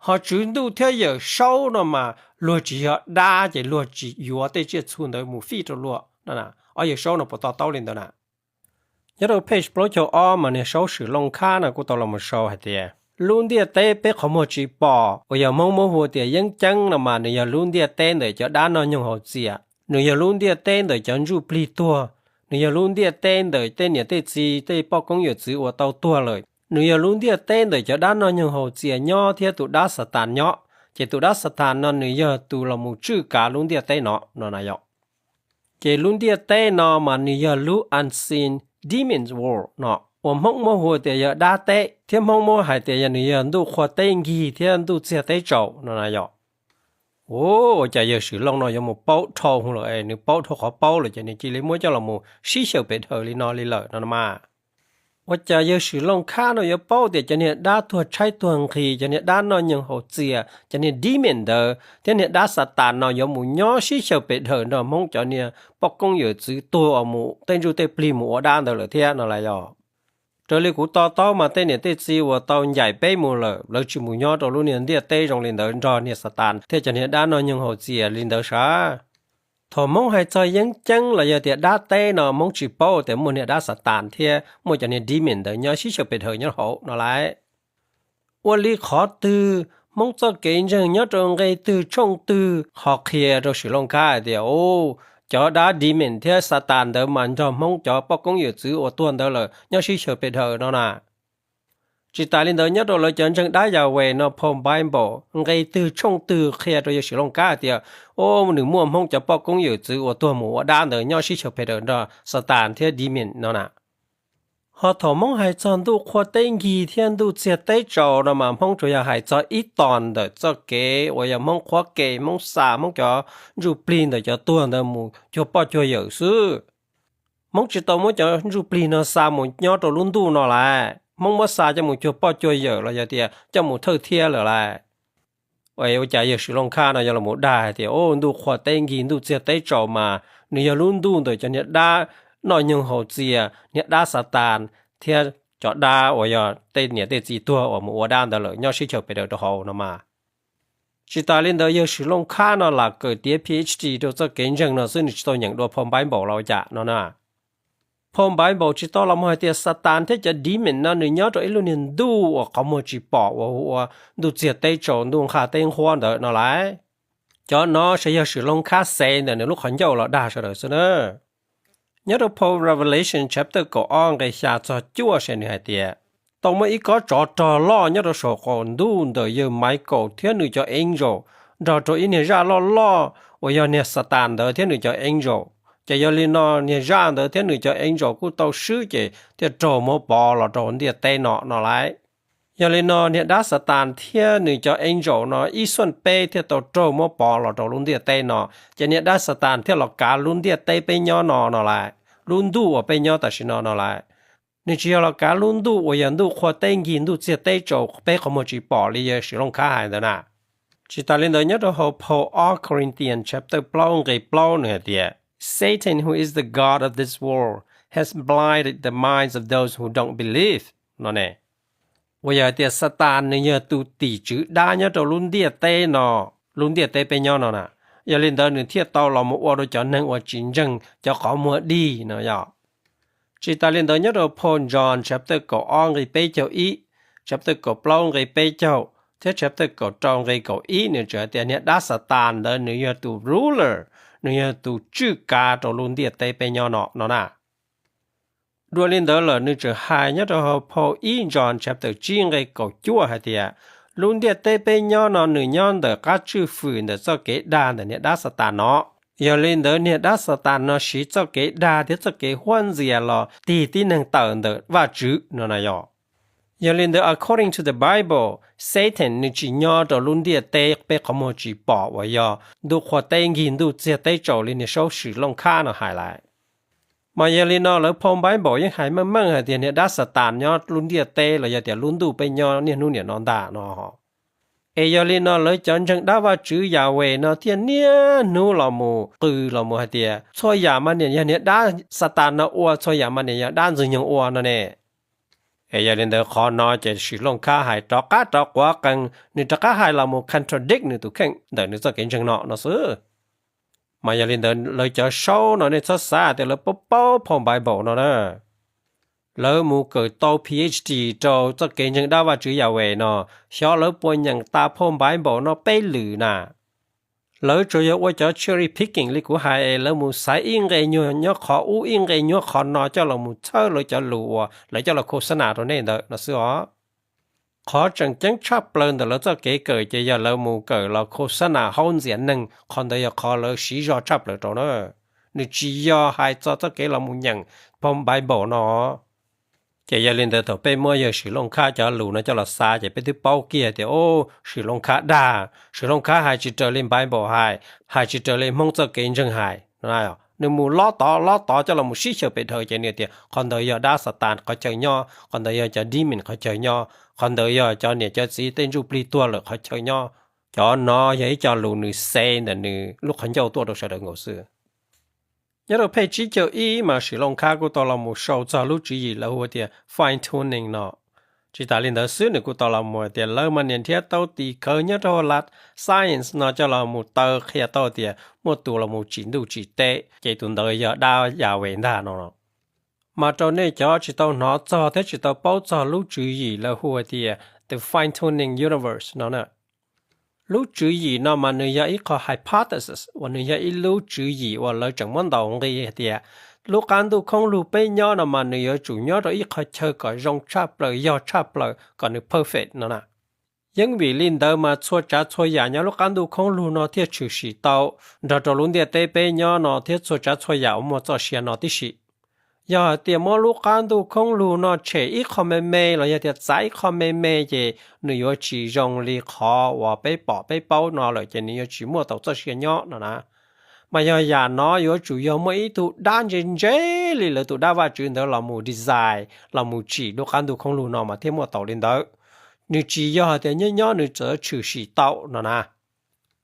Ho tswv ntuj thiab Yawm Saub no mas luag tsis yog dab ces luag tsis yuav tej tsiaj txhu ntawd mus fij rau luag. Ob yawg Saub no puas to taub li ntawd na? Nyob rau page plaub caug ob mas niag Saub Swm Looj Khab no kuj tau los mus sau hais tias, lub ntiaj teb peb qhov muag tsis pom uas yog Hmoob muab hu tias yeeb ceeb no mas nws yog lub ntiaj teb ntawm cov dab noj nyoog haus txias, nws yog lub ntiaj teb ntawm cov ntsuj plig tuag, nws yog lub ntiaj teb ntawm tej niam tej txiv tej poj koob yawm txwv uas tau tuag lawm, nws yog lub ntiaj teb ntawm cov dab noj nyoog haus txias nyob thiab tus dab Xatas nyob. Ces tus dab Xatas no nws yog tus los mus tswj kav lub ntiaj teb no no na yom. Ces lub ntiaj teb no mas nws yog lub unseen demons world no uas Hmoob muab hu tias yog dab teb thiab Hmoob muab hais tias yog nws yog ntuj qhua teb nkig thiab ntuj txiag teb tsaus no na yom. Ua cas yawg Swm Looj no yuav mus paub dhau hwv lawm, nws paub dhau qhov paub lawm ces nws cia li muab coj los mus sib xyaw pes dhawm li no li lawm no mas. Ua cas yawg Swm Looj Khab no yuav paub tias cov niag dab tuag tshaib tuag nqhis, cov niag dab noj nyoog haus txias, cov niag demon ntawd thiab niag dab Xatas no yuav mus nyob sib xyaw pes dhawm nrog Hmoob cov niag poj koob yawm txwv tuag uas mus tej ntsuj tej plig mus ua dab ntawd lawm thiab no las yog? Raws li kuv to taub mas tej niam tej txiv uas tau ncaim peb mus lawm, lawv tsis mus nyob rau lub niag ntiaj teb zoo li ntawd nrog niag Xatas thiab cov niag dab noj nyoog haus txias li ntawd sav. Thaum Hmoob hais txog yeeb ceeb los yog tias dab teb no Hmoob tsis paub tias muaj niag dab Xatas thiab muaj cov niag demon ntawd nyob sib xyaw pes dhawm nyob hauv no lauj. Ua li qhov twg Hmoob txoj kev ntseeg nyob rau nqe twg tshooj twg ho qhia rau Swm Looj Khab hais tias, u, cov dab demon thiab Xatas ntawd mas nrog Hmoob cov poj koob yawm txwv uas tuag ntawd lawm nyob sib xyaw pes dhawm no na? Tsis tas li ntawd nyob rau lawv cov ntseeg dab Yas Ves no Paul Bible nqe twg tshooj twg qhia rau yawg Swm Looj Khab hais tias, u, nws muaj Hmoob cov poj koob yawm txwv uas tuag mus ua dab ntawd nyob sib xyaw pes dhawm nrog Xatas thiab demon no na? Ho thaum Hmoob hais txog ntuj qhua teb nkig thiab ntuj txiag teb tsaus no mas Hmoob tsuas yog hais txog ib tog ntawm txoj kev uas yog Hmoob qhuab ke, Hmoob xa Hmoob cov ntsuj plig ntawm cov tuag ntawd mus cuag poj cuag yawm xwb. Hmoob tsis tau muab cov ntsuj plig no xa mus nyob rau lub ntuj no lauj, Hmoob muab xa coj mus cuag poj cuag yawm los yog tias coj mus thawj thiab lawm lauj. Ua cas yawg Swm Looj Khab no yuav los mus dag hais tias, u, ntuj qhua teb nkig ntuj txiag teb tsaus mas nws yog lub ntuj ntawm cov niag dab noj nyoog haus txias, niag dab Xatas thiab cov dab uas yog tej niam tej txiv tuag uas mus ua dab ntawd lawm nyob sib xyaw pes daws rau hauv no mas. Tsis tas li ntawd yawg Swm Looj Khab no lam kawm tiav PhD rau txoj kev ntseeg no xwb, nws tsis tau nyeem dua Paul Bible los ua cas no na. Paul Bible tsis tau los mus hais tias Xatas thiab cov demon no nws nyob rau ib lub niag ntuj uas qhov muag tsis pom uas hu ua ntuj txiag teb tsaus ntuj nqha teb nqhuab ntawd no lauj. Cov no ces yawg Swm Looj Khab xev ntawm nws lub qhov ncauj los dag sawv daws xwb na. Nyob rau Paul Revelation chapter kaum ob nqe xya txog cuaj ces nws hais tias, tau muaj ib kob tsov rog loj nyob rau saum qaum ntuj ntawm yawg Michael thiab nws cov angel nrog rau ib niag zaj loj loj uas yog niag Xatas ntawd thiab nws cov angel. Ces yog li no niag zaj ntawd thiab nws cov angel kuj tau swb ces thiaj raug muab pov los rau ntiaj teb no no lauj. Yog li no niag dab Xatas thiab nws cov angel no ib xuaj peb thiaj tau raug muab pov los rau lub ntiaj teb no, ces niag dab Xatas thiaj los kav lub ntiaj teb peb nyob no no lauj, lub ntuj uas peb nyob tam sim no no lauj. Nws tsis yog los kav lub ntuj uas yog ntuj qhua teb nkig ntuj txiag teb tsaus peb qhov muag tsis pom li yawg Swm Looj Khab hais ntawd na. Tsis tas li ntawd nyob rau hauv phau ob Corinthians chapter plaub nqe plaub nws hais tias, Satan, who is the god of this world, has blinded the minds of those who don't believe no ne. uas yog hais tias Xatas nws yog tus tim tswv dab nyob rau lub ntiaj teb no, lub ntiaj teb peb nyob no na. Yog li ntawd nws thiaj tau los mus ua rau cov neeg uas tsis ntseeg cov qhov muag dig no yog. Tsis tas li ntawd nyob rau phau John chapter kaum ob nqe peb caug ib, chapter kaum plaub nqe peb caug, thiab chapter kaum rau nqe kaum ib nws tseem hais tias niag dab Xatas ntawd nws yog tus ruler, nws yog tus tswj kav rau lub ntiaj teb peb nyob no no na. Dua li ntawd lawm nws tseem hais nyob rau hauv phau ib John chapter tsib nqe kaum cuaj hais tias lub ntiaj teb peb nyob no nws nyob ntawm qab tswj fwm ntawm txoj kev dag ntawm niag dab Xatas no. Yog li ntawd niag dab Xatas no siv txoj kev dag thiab txoj kev huab ntxias los tig tib neeg tawm ntawm Vajtswv no na yog. Yog li ntawd according to the Bible, Satan nws tsis nyob rau lub ntiaj teb peb qhov muag tsis pom uas yog ntuj qhua teb nkig ntuj txiag teb tsaus li niag saub Swm Looj Khab no hais lawm. Mas yog li no lawv phau Bible yeej hais meej meej hais tias niag dab Xatas nyob lub ntiaj teb los yog tias lub ntuj peb nyob niaj hnub niam no ntag no. Es yog li no lawv cov ntseeg dab Vajtswv Yahweh no thiaj niaj hnub los mus qw los mus hais tias txhua yam mas niam yog niag dab Xatas no ua, txhua yam mas niam yog dab Ntxwg Nyoog ua no ne. Es yog li ntawd qhov no ces Swm Looj Khab hais rov qab rov quav qees, nws rov qab hais los mus contradict nws tus kheej ntawm nws txoj kev ntseeg no no xwb. Mas yog li ntawd lawv cov saub no nej txhob xav tias lawv paub paub phau Bible no na. Lawv mus kawm tau Ph D rau txoj kev ntseeg dab Vajtswv Yahweh no, xyov lawv puas nyeem tas phau Bible no peb lwm na. Lawv tsuas yog ua cov cherry picking li kuv hais, lawv mus xaiv ib nqe nyuag nyob qhov ub ib nqe nyuag qhov no coj los mus txhawb lawv cov lus uas lawv coj los khos xab nas rau nej ntawd no xwb os. Qhov tseem ceeb tshaj plaws ntawm lawv txoj kev kawm ces yog lawv mus kawm los khos xab nas haub ntxias neeg, qhov ntawd yog qhov lawv siv zog tshaj plaws rau na. Nws tsis yog hais txog txoj kev los mus nyeem phau Bible no. Ces yog li ntawd thaum peb muab yawg Swm Looj Khab cov lus no coj los xav ces peb twb paub kiag tias, o, Swm Looj Khab dag, Swm Looj Khab hais tsis raws li Bible hais, hais tsis raws li Hmoob txoj kev ntseeg hais. Nws mus lob tod lob tod coj los mus sib xyaw pem dhawv ces nws tias qhov ntawd yog dab Xatas qhov chaw nyob, qhov ntawd yog cov demon qhov chaw nyob, qhov ntawd yog cov niam cov txiv tej ntsuj plig tuag lawm qhov chaw nyob. Cov no yog ib co lus nws xav ntawm nws lub qhov ncauj tuaj rau sawv daws nkaus xwb. Nyob rau phej tsib caug ib mas Swm Looj Khab kuj tau los mus sau txog lub tswv yim lawv hu tias fine tuning no. Tsis tas li ntawd xwb nws kuj tau los mus tias lawv mas niam nrhiav tau tim khawv nyob rau hauv lab science no coj los mus taw qhia tau tias muaj tus los mus tsim ntuj tsim teb ces tus ntawd yog dab Yahweh ntag no. Mas rau nej cov tsis tau hnov txog thiab tsis tau paub txog lub tswv yim lawv hu tias the fine tuning universe no na. Lub tswv yim no mas nws yog ib qho hypothesis uas nws yog ib lub tswv yim uas lawv tseem muab ntaus nqi hais tias lub qab ntuj khoob lug peb nyob no mas nws yuav tsum nyob rau ib qho chaw kom zoo tshaj plaws yog tshaj plaws kom nws perfect no na. Yeeb vim li ntawd mas txhua tsav txhua yam nyob lub qab ntuj khoob lug no thiaj tshwm sim tau nrog rau lub ntiaj teb peb nyob no thiab txhua tsav txhua yam uas muaj txoj sia no tib si. Yog hais tias muab lub qab ntuj khoob lug no tshem ib qho me me los yog tias txav ib qho me me ces nws yuav tsis zoo li qhov uas peb pom peb paub no lawm ces nws yuav tsis muaj tau txoj sia nyob no na. Mas yog yam no yuav tsum yog muaj ib tug dab ntse ntse li lawv tus dab Vajtswv ntawd los mus design los mus tsim lub qab ntuj khoob lug no mas thiaj muaj tau li ntawd. Nws tsis yog hais tias nyob nyob nws txawm tshwm sim tau no na.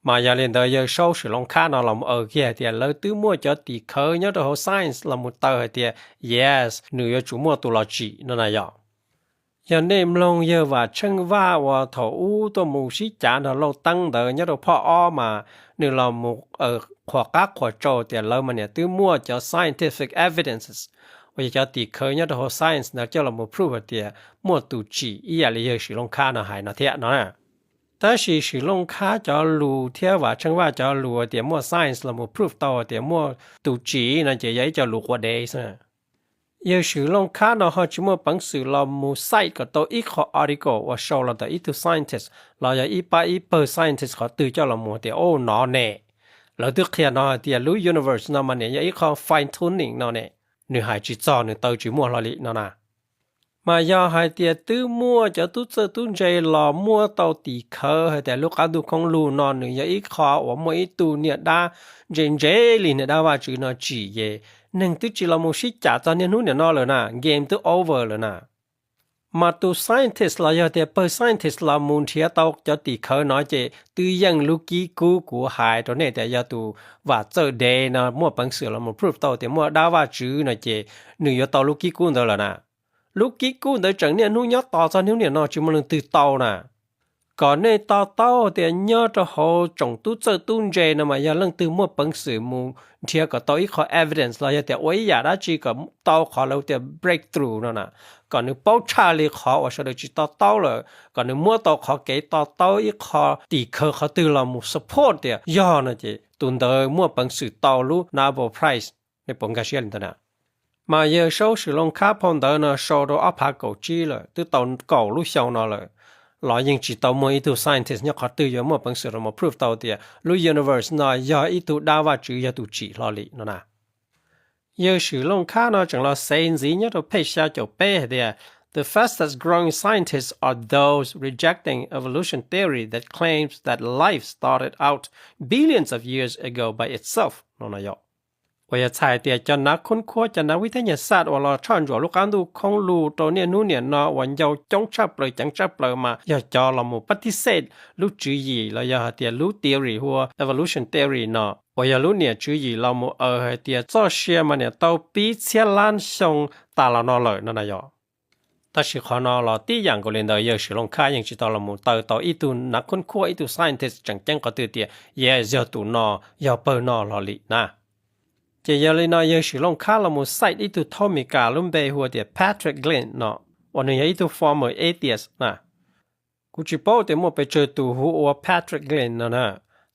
Mas yog li ntawd yawg saub Swm Looj Khab no los mus aws kiag hais tias lawv twb muaj cov tim khawv nyob rau hauv science los mus taw hais tias yes, nws yuav tsum muaj tus los tsim no na yom. Yog nej mloog yawg Vam Tsheej Vaj uas thaum ub tuaj mus sib cav nrog Lauj Teeb ntawd nyob rau phoj ob mas nws los mus qhuas qab qhuas tsau tias lawv mas niam twb muaj cov scientific evidences uas yog cov tim khawv nyob rau hauv science ntawd coj los mus prove hais tias muaj tus tsim ib yam li yawg Swm Looj Khab no hais no thiab no. Tab sis Swm Looj Khab cov lus thiab Vam Tsheej Vaj cov lus tias muaj science los mus prove tau tias muaj tus tsim no ces yog ib co lus quav dev xwb. Yawg Swm Looj Khab no ho tsis muaj peev xwm los mus cite kom tau ib qho article uas sau los ntawm ib tug scientist los yog ib pab ib pawg scientist qhov twg coj los mus tias o no ne, lawv twb qhia no hais tias lub universe no mas niam yog ib qho fine tuning no ne. Nws hais tsis txog, nws taw tsis muaj hlo li no na. Mas yog hais tias twb muaj cov tub txawj tub ntse los muab tau tim khawv hais tias lub qab ntuj khoob lug no nws yog ib qho uas muaj ib tug niag dab ntse ntse li niag dab Vajtswv no tsim ces neeg twb tsis los mus sib cam txog niaj hnub niam no lawm na, game twb over lawm na. Mas tus scientist los yog tias pawg scientist los mus nrhiav tau cov tim khawv no ces twb yeej lub kib kub kuv hais rau nej tias yog tus Vam Txawj Dev no muaj peev xwm los mus prove tau tias muaj dab Vajtswv no ces nws yuav tau lub kib kub ntawd lawm na. Lub kib kub ntawd tseem niaj hnub nyob tos txog niaj hnub niam no tsis muaj leej twg tau na. Kom nej to taub tias nyob rau hauv tsoom tub txawj tub ntse no mas yog leej twg muaj peev xwm mus nrhiav kom tau ib qho evidence los yog tias ua ib yam dab tsi kom tau qhov lawv tias breakthrough no na, kom nws paub tshaj li qhov uas sawv daws tsis to taub lawm, kom nws muab tau qhov kev to taub ib qho tim khawv qhov twg los mus support tias yog no ces tus ntawd muaj peev xwm tau lub Nobel Prize. Nej puas nkag siab li ntawd na? Mas yawg Saub Swm Looj Khab phau ntawv no sau rau ob phav kaum tsib lawm, twb tau kaum lub xyoo no lawm, los yeej tsis tau muaj ib tug scientist nyob qhov twg yuav muaj peev xwm los mus prove tau tias lub universe no yog ib tug dab vaj tswv yog tus tsim hlo li no na. Yawg Swm Looj Khab no tseem los xev ntxiv nyob rau phej xya caum peb hais tias, the fastest growing scientists are those rejecting evolution theory that claims that life started out billions of years ago by itself no na yog. Uas yog txhais tias cov nav khub khuab, cov nav vib thab nyas xaj uas los tshoj ntsuam lub qab ntuj khoob lug rau niaj hnub niam no uas ncau coob tshaj plaws ceev tshaj plaws mas yog cov los mus pab thib xej lub tswv yim los yog hais tias lub theory hu ua evolution theory no uas yog lub niam tswv yim los mus aws hais tias txoj sia mas niam tau pib txhiab lab xyoo tas los no lawm no na yog. Tab sis qhov no los tib yam nkaus li ntawd yawg Swm Looj Khab yeej tsis tau los mus taw tau ib tug nav khub khuab ib tug scientist tseem ceeb qhov twg tias yes yog tus no, yog pawg no hlo li na. Ces yog li no yawg Swm Looj Khab los mus cite ib tug thaub Amelikas lub npe hu ua tias Patrick Glenn no, uas nws yog ib tug former atheist na. Kuv tsis paub tias muaj pes tsawg tus hu ua Patrick Glenn no na,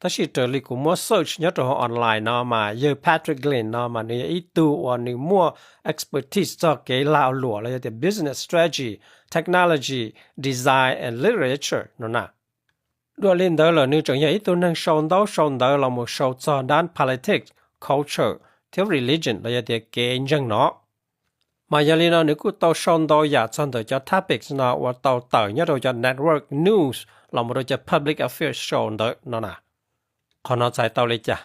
tab sis raws li kuv muab search nyob rau hauv online no mas yawg Patrick Glenn no mas nws yog ib tug uas nws muaj expertise txog kev lag luam los yog tias business strategy, technology, design and literature no na. Dua li ntawd lawm nws tseem yog ib tug neeg sau ntaub sau ntawv los mus sau txog dab politics, culture, thiab religion los yog tias kev ntseeg no. Mas yog li no nws kuj tau sau ntau yam txog ntawm cov topics no uas tau tawm nyob rau cov network news los mus rau cov public affairs show ntawd no na. Qhov no txhais tau li cas?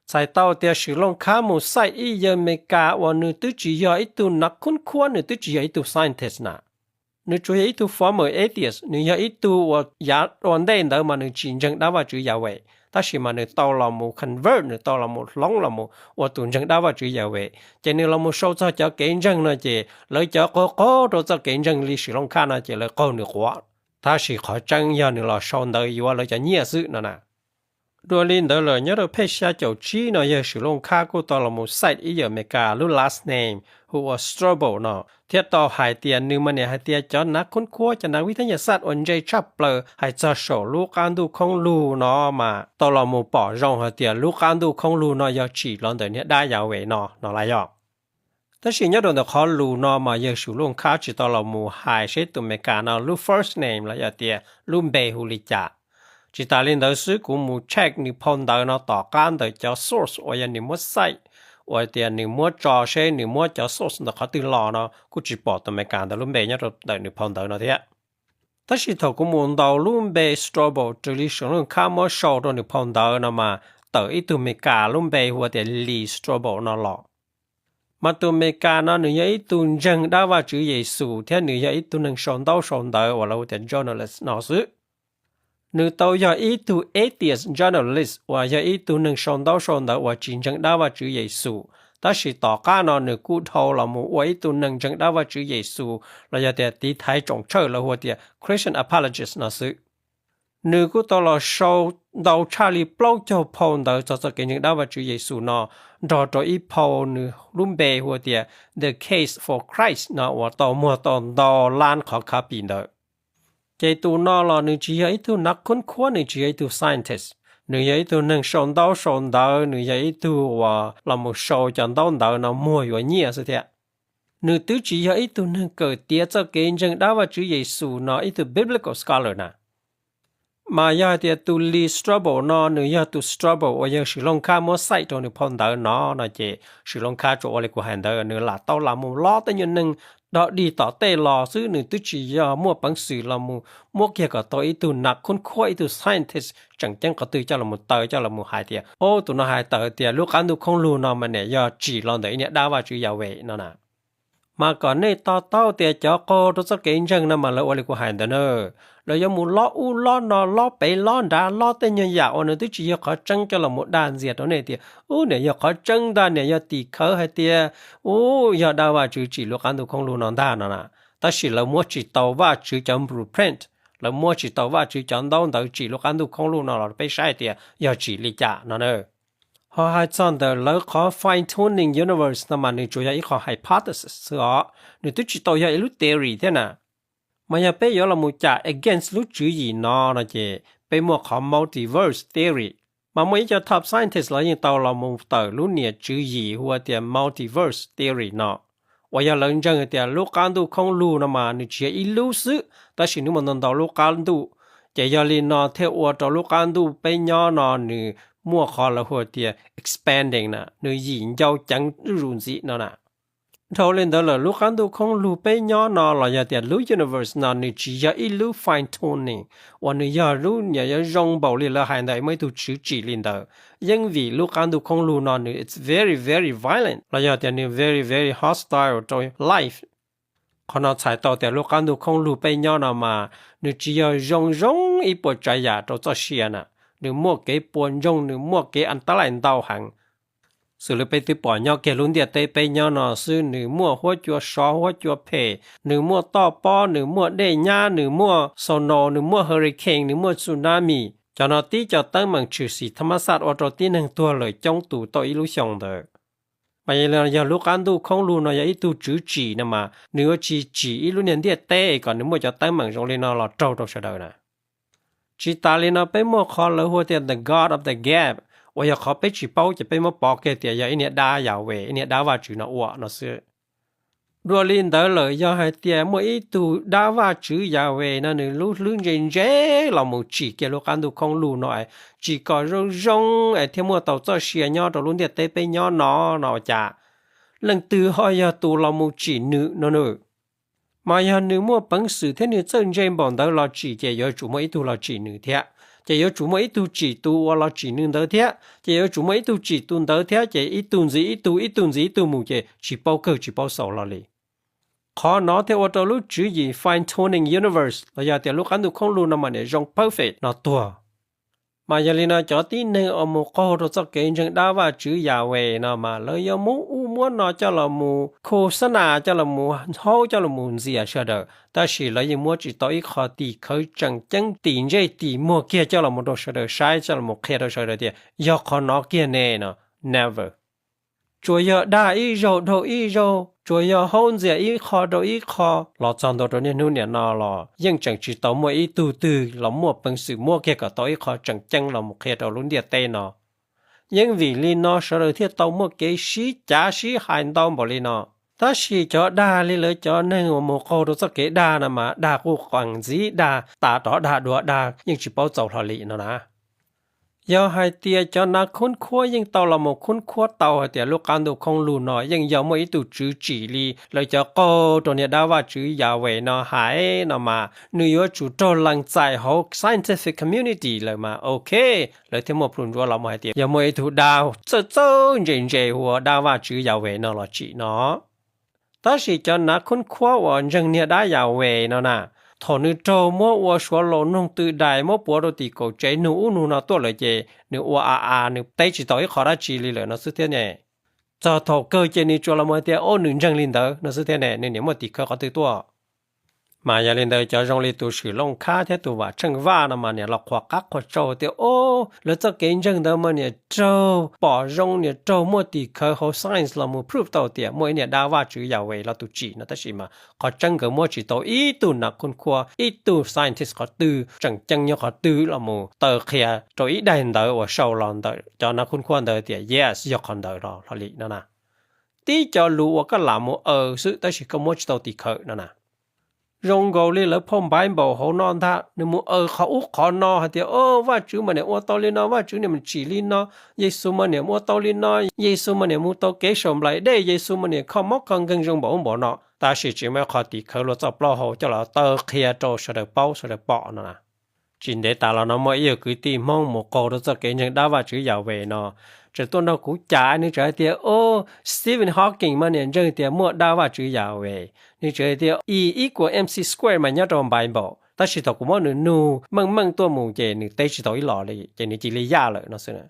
Txhais tau tias Swm Looj Khab mus cite ib yawg Amelikas uas nws twb tsis yog ib tug nav khub khuab, nws twb tsis yog ib tug scientist na. Nws tsuas yog ib tug former atheist, nws yog ib tug uas yav ua ntej ntawd mas nws tsis ntseeg dab vaj tswv Yahweh, tab sis mas nws tau los mus convert, nws tau los mus hloov los mus ua tus ntseeg dab vaj tswv Yahweh. Ces nws los mus sau txog cov kev ntseeg no ces lawv cov qaug qaug rau txoj kev ntseeg li Swm Looj Khab no ces lawv qaug nws quav, tab sis qhov tseeb yog nws los sau ntawv yuav lawv cov nyiaj xwb no na. Dua li ntawd lawm nyob rau phej xya caum tsib no yawg Swm Looj Khab kuj tau los mus cite ib yawg Amelikas lub last name hu ua Strobel no, thiab tau hais tias nws mas niam hais tias cov nav khub khuab, cov nav vib thab nyas xaj uas ntse tshaj plaws hais txog saum lub qab ntuj khoob lug no mas tau los mus pom zoo hais tias lub qab ntuj khoob lug no yog tsim los ntawm niag dab Yahweh no no lawm yog. Tab sis nyob rau ntawm qhov lus no mas yawg Swm Looj Khab tsis tau los mus hais seb tus Amelikas no lub first name los yog tias lub npe hu li cas. Tsis tas li ntawd xwb kuv mus check nws phau ntawv no tom qab ntawm cov source uas yog nws muab cite, uas tias nws muab tso seb nws muab cov source ntawm qhov twg los no kuj tsis pom tus Amelikas ntawd lub npe nyob rau ntawm nws phau ntawv no thiab. Tab sis thaum kuv mus ntaus lub npe Strobel raws li Swm Looj Khab muab sau rau nws phau ntawv no mas tawm ib tug Amelikas lub npe hu ua tias Lee Strobel no los. Mas tus Amelikas no nws yog ib tug ntseeg dab vaj tswv Yexus thiab nws yog ib tug neeg sau ntaub sau ntawv uas lawv hu tias journalist no xwb. Nws tau yog ib tug atheist journalist uas yog ib tug neeg sau ntaub sau ntawv uas tsis ntseeg dab vaj tswv Yexus, tab sis tom qab no nws kuj dhau los mus ua ib tug neeg ntseeg dab vaj tswv Yexus los yog tias tiv thaiv tsoom tshawj lawv hu tias Christian apologist no xwb. Nws kuj tau los sau ntau tshaj li plaub caug phau ntawv txog txoj kev ntseeg dab vaj tswv Yexus no, nrog rau ib phau nws lub npe hu tias The Case for Christ no uas tau muag tau ntau lab qhov copy ntawd. Ces tus no los nws tsis yog ib tug nav khub khuab, nws tsis yog ib tug scientist, nws yog ib tug neeg sau ntaub sau ntawv, nws yog ib tug uas los mus sau cov ntaub ntawv no muag yuav nyiaj xwb thiab. Nws twb tsis yog ib tug neeg kawm tiav txoj kev ntseeg dab vaj tswv Yexus no ib tug biblical scholar na. Mas yog hais tias tus Lee Strobel no nws yog tus Strobel uas yawg Swm Looj Khab muab cite rau nws phau ntawv no no ces Swm Looj Khab tsuas ua li kuv hais ntawd, nws lam tau lam mus lob tej nyuag neeg dog dig tom tej los xwb, nws twb tsis yog muaj peev xwm los mus muab kiag kom tau ib tug nav khub khuab, ib tug scientist tseem ceeb qhov twg coj los mus taw, coj los mus hais tias o tus no hais tawm tias lub qab ntuj khoob lug no mas niam yog tsim los ntawm ib niag dab vaj tswv Yahweh no na. Mas kom nej to taub tias cov qaug rau txoj kev ntseeg no mas lawv ua li kuv hais ntawd na, lawv yuav mus lob ub lob no, lob pem lob nrad, lob tej nyuag yam uas nws twb tsis yog qhov tseeb coj los mus dag ntxias rau nej tias ub niam yog qhov tseeb ntag, niam yog tim khawv hais tias ub yog dab vaj tswv tsim lub qab ntuj khoob lug no ntag no na. tab sis lawv muab tsis tau Vajtswv cov blueprint, lawv muab tsis tau Vajtswv cov ntaub ntawv tsim lub qab ntuj khoob lug no los peb saib tias yog tsim li cas no na. Ho hais txog ntawm lawv qhov fine tuning universe no mas nws tsuas yog ib qho hypothesis xwb os, nws twb tsis tau yog ib lub theory thiab na. Mas yog peb yuav los mus cam against lub tswv yim no no ces peb muaj qhov multiverse theory. Mas muaj ib co top scientist los yeej tau los mus tawm lub niam tswv yim hu ua tias multiverse theory no, uas yog lawv ntseeg tias lub qab ntuj khoob lug no mas nws tsis yog ib lub xwb, tab sis nws muaj ntau ntau lub qab ntuj. Ces yog li no thiaj ua rau lub qab ntuj peb nyob no nws muaj qhov lawv hu tias expanding na, nws yim ncau ceev zuj zus ntxiv no na. Dhau li ntawd lawm lub qab ntuj khoob lug peb nyob no los yog tias lub universe no nws tsis yog ib lub fine tuning uas nws yog lub niam yuav zoo npaum li lawv hais ntawd muaj ib tug tswv tsim li ntawd. Yeej vim lub qab ntuj khoob lug no nws it's very very violent los yog tias nws very very hostile rau life. Qhov no txhais tau tias lub qab ntuj khoob lug peb nyob no mas nws tsis yog zoo zoo ib puas tsav yam rau txoj sia na, nws muaj kev puas ntsoog, nws muaj kev an tab laim ntau heev. Xws li peb twb pom nyob kiag lub ntiaj teb peb nyob no xwb, nws muaj huab cua sov huab cua phem, nws muaj toj pob, nws muaj dej nyab, nws muaj sono, nws muaj hurricane, nws muaj tsunami. Cov no tib co teeb meem tshwm sim thab mab xaj ua rau tib neeg tuag lawm coob tus tau ib lub xyoo ntawd. Mas yog li no yog lub qab ntuj khoob lug no yog ib tug tswv tsim no mas nws yuav tsis tsim ib lub niag ntiaj teb kom nws muaj cov teeb meem zoo li no los raug rau sawv daws na. Tsis tas li no peb muaj qhov lawv hu tias the God of the Gap, uas yog qhov peb tsis paub ces peb muab pov kiag tias yog ib niag dab Yahweh, ib niag dab Vajtswv no ua no xwb. Dua li ntawd lawm yog hais tias muaj ib tug dab Vajtswv Yahweh no nws lub hlwb ntse ntse los mus tsim kiag lub qab ntuj khoob lug no es tsim kom zoo zoo es thiaj muaj tau txoj sia nyob rau lub ntiaj teb peb nyob no no ua cas leej twg ho yog tus los mus tsim nws no nws? Mas yog nws muaj peev xwm thiab nws txawj ntse npaum ntawd los tsim ces yuav tsum muaj ib tug los tsim nws thiab, ces yuav tsum muaj ib tug tsim tus uas los tsim nws ntawd thiab, ces yuav tsum muaj ib tug tsim tus ntawd thiab, ces ib tug ntxiv ib tug, ib tug ntxiv ib tug mus ces tsis paub kawg tsis paub xaus hlo li. Qhov no thiaj ua rau lub tswv yim fine tuning universe los yog tias lub qab ntuj khoob lug no mas niam zoo perfect no tuag. Mas yog li no cov tib neeg uas mus qaug rau txoj kev ntseeg dab Vajtswv Yahweh no mas lawv yuav muab ub muab no coj los mus khos xab nas coj los mus haub coj los mus ntxias sawv daws, tab sis lawv yeej muab tsis tau ib qho tim khawv tseem ceeb tim ntsej tim muag kiag coj los mus rau sawv daws saib coj los mus qhia rau sawv daws tias yog qhov no kiag ne no. Never. Tsuas yog dag ib zaug dhau ib zaug, tsuas yog haub ntxias ib qho rau ib qho los txog ntua rau niaj hnub niam no los yeej tseem tsis tau muaj ib tug twg los muaj peev xwm muab kiag kom tau ib qho tseem ceeb los mus qhia rau lub ntiaj teb no. Yeej vim li no sawv daws thiaj tau muaj kev sib cav sib hais ntau npaum li no. Tab sis cov dag li lawv cov neeg uas mus qaug rau txoj kev dag no mas dag quj qees ntxiv, dag tas rov dag dua, dag yeej tsis paub txaus hlo li no na. Yog hais tias cov nav khub khuab yeej tau los mus khub khuab tau hais tias lub qab ntuj khoob lug no yeej yog muaj ib tug tswv tsim li lawv cov qaug rau niag dab Vajtswv Yahweh no hais no mas nws yuav tsum raug lees txais hauv scientific community lawm mas ok, lawv thiaj muaj plhus ntsuav los mus hais tias yog muaj ib tug dab txawj txawj ntse ntse hu ua dab Vajtswv Yahweh no los tsim no. Tab sis cov nav khub khuab uas ntseeg niag dab Yahweh no na, thaum nws raug muab ua suav laus noog tw dais muab puav rau tim kaum tsev nug ub nug no tuaj lawm ces nws ua a a nws teb tsis tau ib qho dab tsi li lawm no xwb thiab ne. Txog thaum kawg ces nws tsuas los mus hais tias o nws ntseeg li ntawd no xwb thiab ne, nws niam muaj tim khawv qhov twg tuaj. Mas yog li ntawd cov zoo li tus Swm Looj Khab thiab tus Vam Tsheej Vaj no mas niam los qhuas qab qhuas tsau tias o lawv txoj kev ntseeg ntawd mas niam raug pom zoo, niam raug muaj tim khawv hauv science los mus prove tau tias muaj ib niag dab Vajtswv Yahweh los tus tsim no, tab sis mas qhov tseeb nkawd muab tsis tau ib tug nav khub khuab, ib tug scientist qhov twg tseem ceeb nyob qhov twg los mus taw qhia rau ib daim ntawv uas sau los ntawm cov nav khub khuab ntawd tias yes yog qhov ntawd los hlo li no na. Tib co lus uas koj lam mus aws xwb tab sis koj muab tsis tau tim khawv no na. Zoo nkaus li lawv phauj Bible hauv no ntag, nws mus aws qhov ub qhov no hais tias o Vajtswv mas niam ua tau li no, Vajtswv niam mas tsim li no, Yexus mas niam ua tau li no, Yexus mas niam mus tau kev saum nplaim dej, Yexus mas niam kho mob kho nkeeg zoo npaum ub npaum no, tab sis tsis muaj qhov tim khawv luag txoj plaub hau coj los taw qhia rau sawv daws paub sawv daws pom no na. Tsis ntev tas los no muaj ib yawg kwv tij Hmoob mus qaug rau txoj kev ntseeg dab Vajtswv Yahweh no, tseem tuaj nrog kuv cam, nws tseem hais tias o Stephen Hawking mas niam ntseeg tias muaj dab Vajtswv Yahweh. Nws tseem hais tias E equal mc square mas nyob rau Bible, tab sis thaum kuv muab nws nug meej meej tuaj mus ces nws teb tsis tau ib los li ces nws cia li yaj lawm no xwb.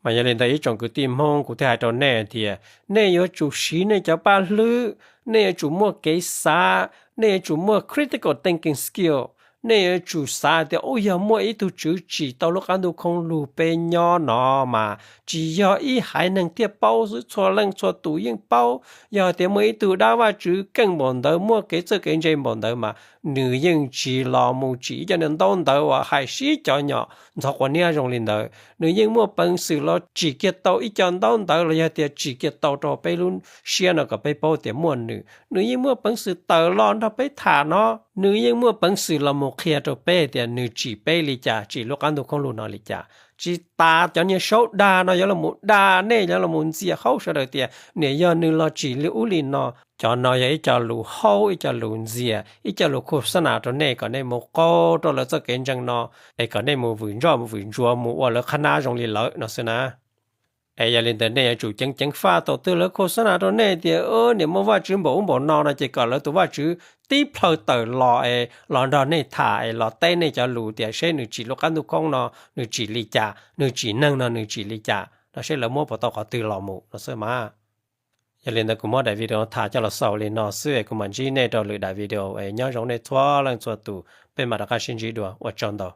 Mas yog li ntawd ib tsoom kwv tij Hmoob, kuv thiaj hais rau nej tias nej yuav tsum siv nej cov paj hlwb, nej yuav tsum muaj kev xav, nej yuav tsum muaj critical thinking skill. Nej yuav tsum xav tias, u, yog muaj ib tug Tswv tsim tau lub qab ntuj khoob lug peb nyob no mas tsis yog ib haiv neeg thiaj paub xwb, txhua leej txhua tus yeej paub. Yog tias muaj ib tug dab Vajtswv keej npaum ntawd, muaj kev txawj kev ntse npaum ntawd mas nws yeej tsis los mus tsim ib co ntaub ntawv uas hais sib cov nyom ntxhov quav niab zoo li ntawd. Nws yeej muaj peev xwm los tsim kiag tau ib co ntaub ntawv los yog tias tsim kiag tau rau peb lub siab no kom peb paub tias muaj nws. Nws yeej muaj peev xwm tawm los nrog peb tham no. Nws yeej muaj peev xwm los mus qhia rau peb tias nws tsim peb li cas, tsim lub qab ntuj khoob lug no li cas. Tsis tas cov niag saub dag no yuav los mus dag nej, yuav los mus ntxias haub sawv daws tias niam yog nws los tsim li ub li no. Cov no yog ib co lus haub, ib co lus ntxias, ib co lus khos xab nas rau nej kom nej mus qaug rau lawv txoj kev ntseeg no, es kom nej mus vwm ntsoj mus vwm ntsuav mus ua lawv qhab nab zoo li lawv no xwb na. Es yog li ntawd nej yuav tsum ceev ceev faj thaum twg lawv khos xab nas rau nej tias niam muaj Vajtswv npaum ub npaum no no ces kom lawv tus Vajtswv tib plhaw tawm los es los nrog nej tham es los teb nej cov lus tias seb nws tsim lub qab ntuj khoob no nws tsim li cas, nws tsim neeg no nws tsim li cas no, seb lawv muab puas tau qhov twg los mus no xwb mas. Yog li ntawd kuv muab daim video tham coj los xaus li no xwb es kuv mam ntsib nej rau lwm daim video es nyob zoo nej txhua leej txhua tus, peb mam rov qab sib ntsib dua, ua tsaug ntau.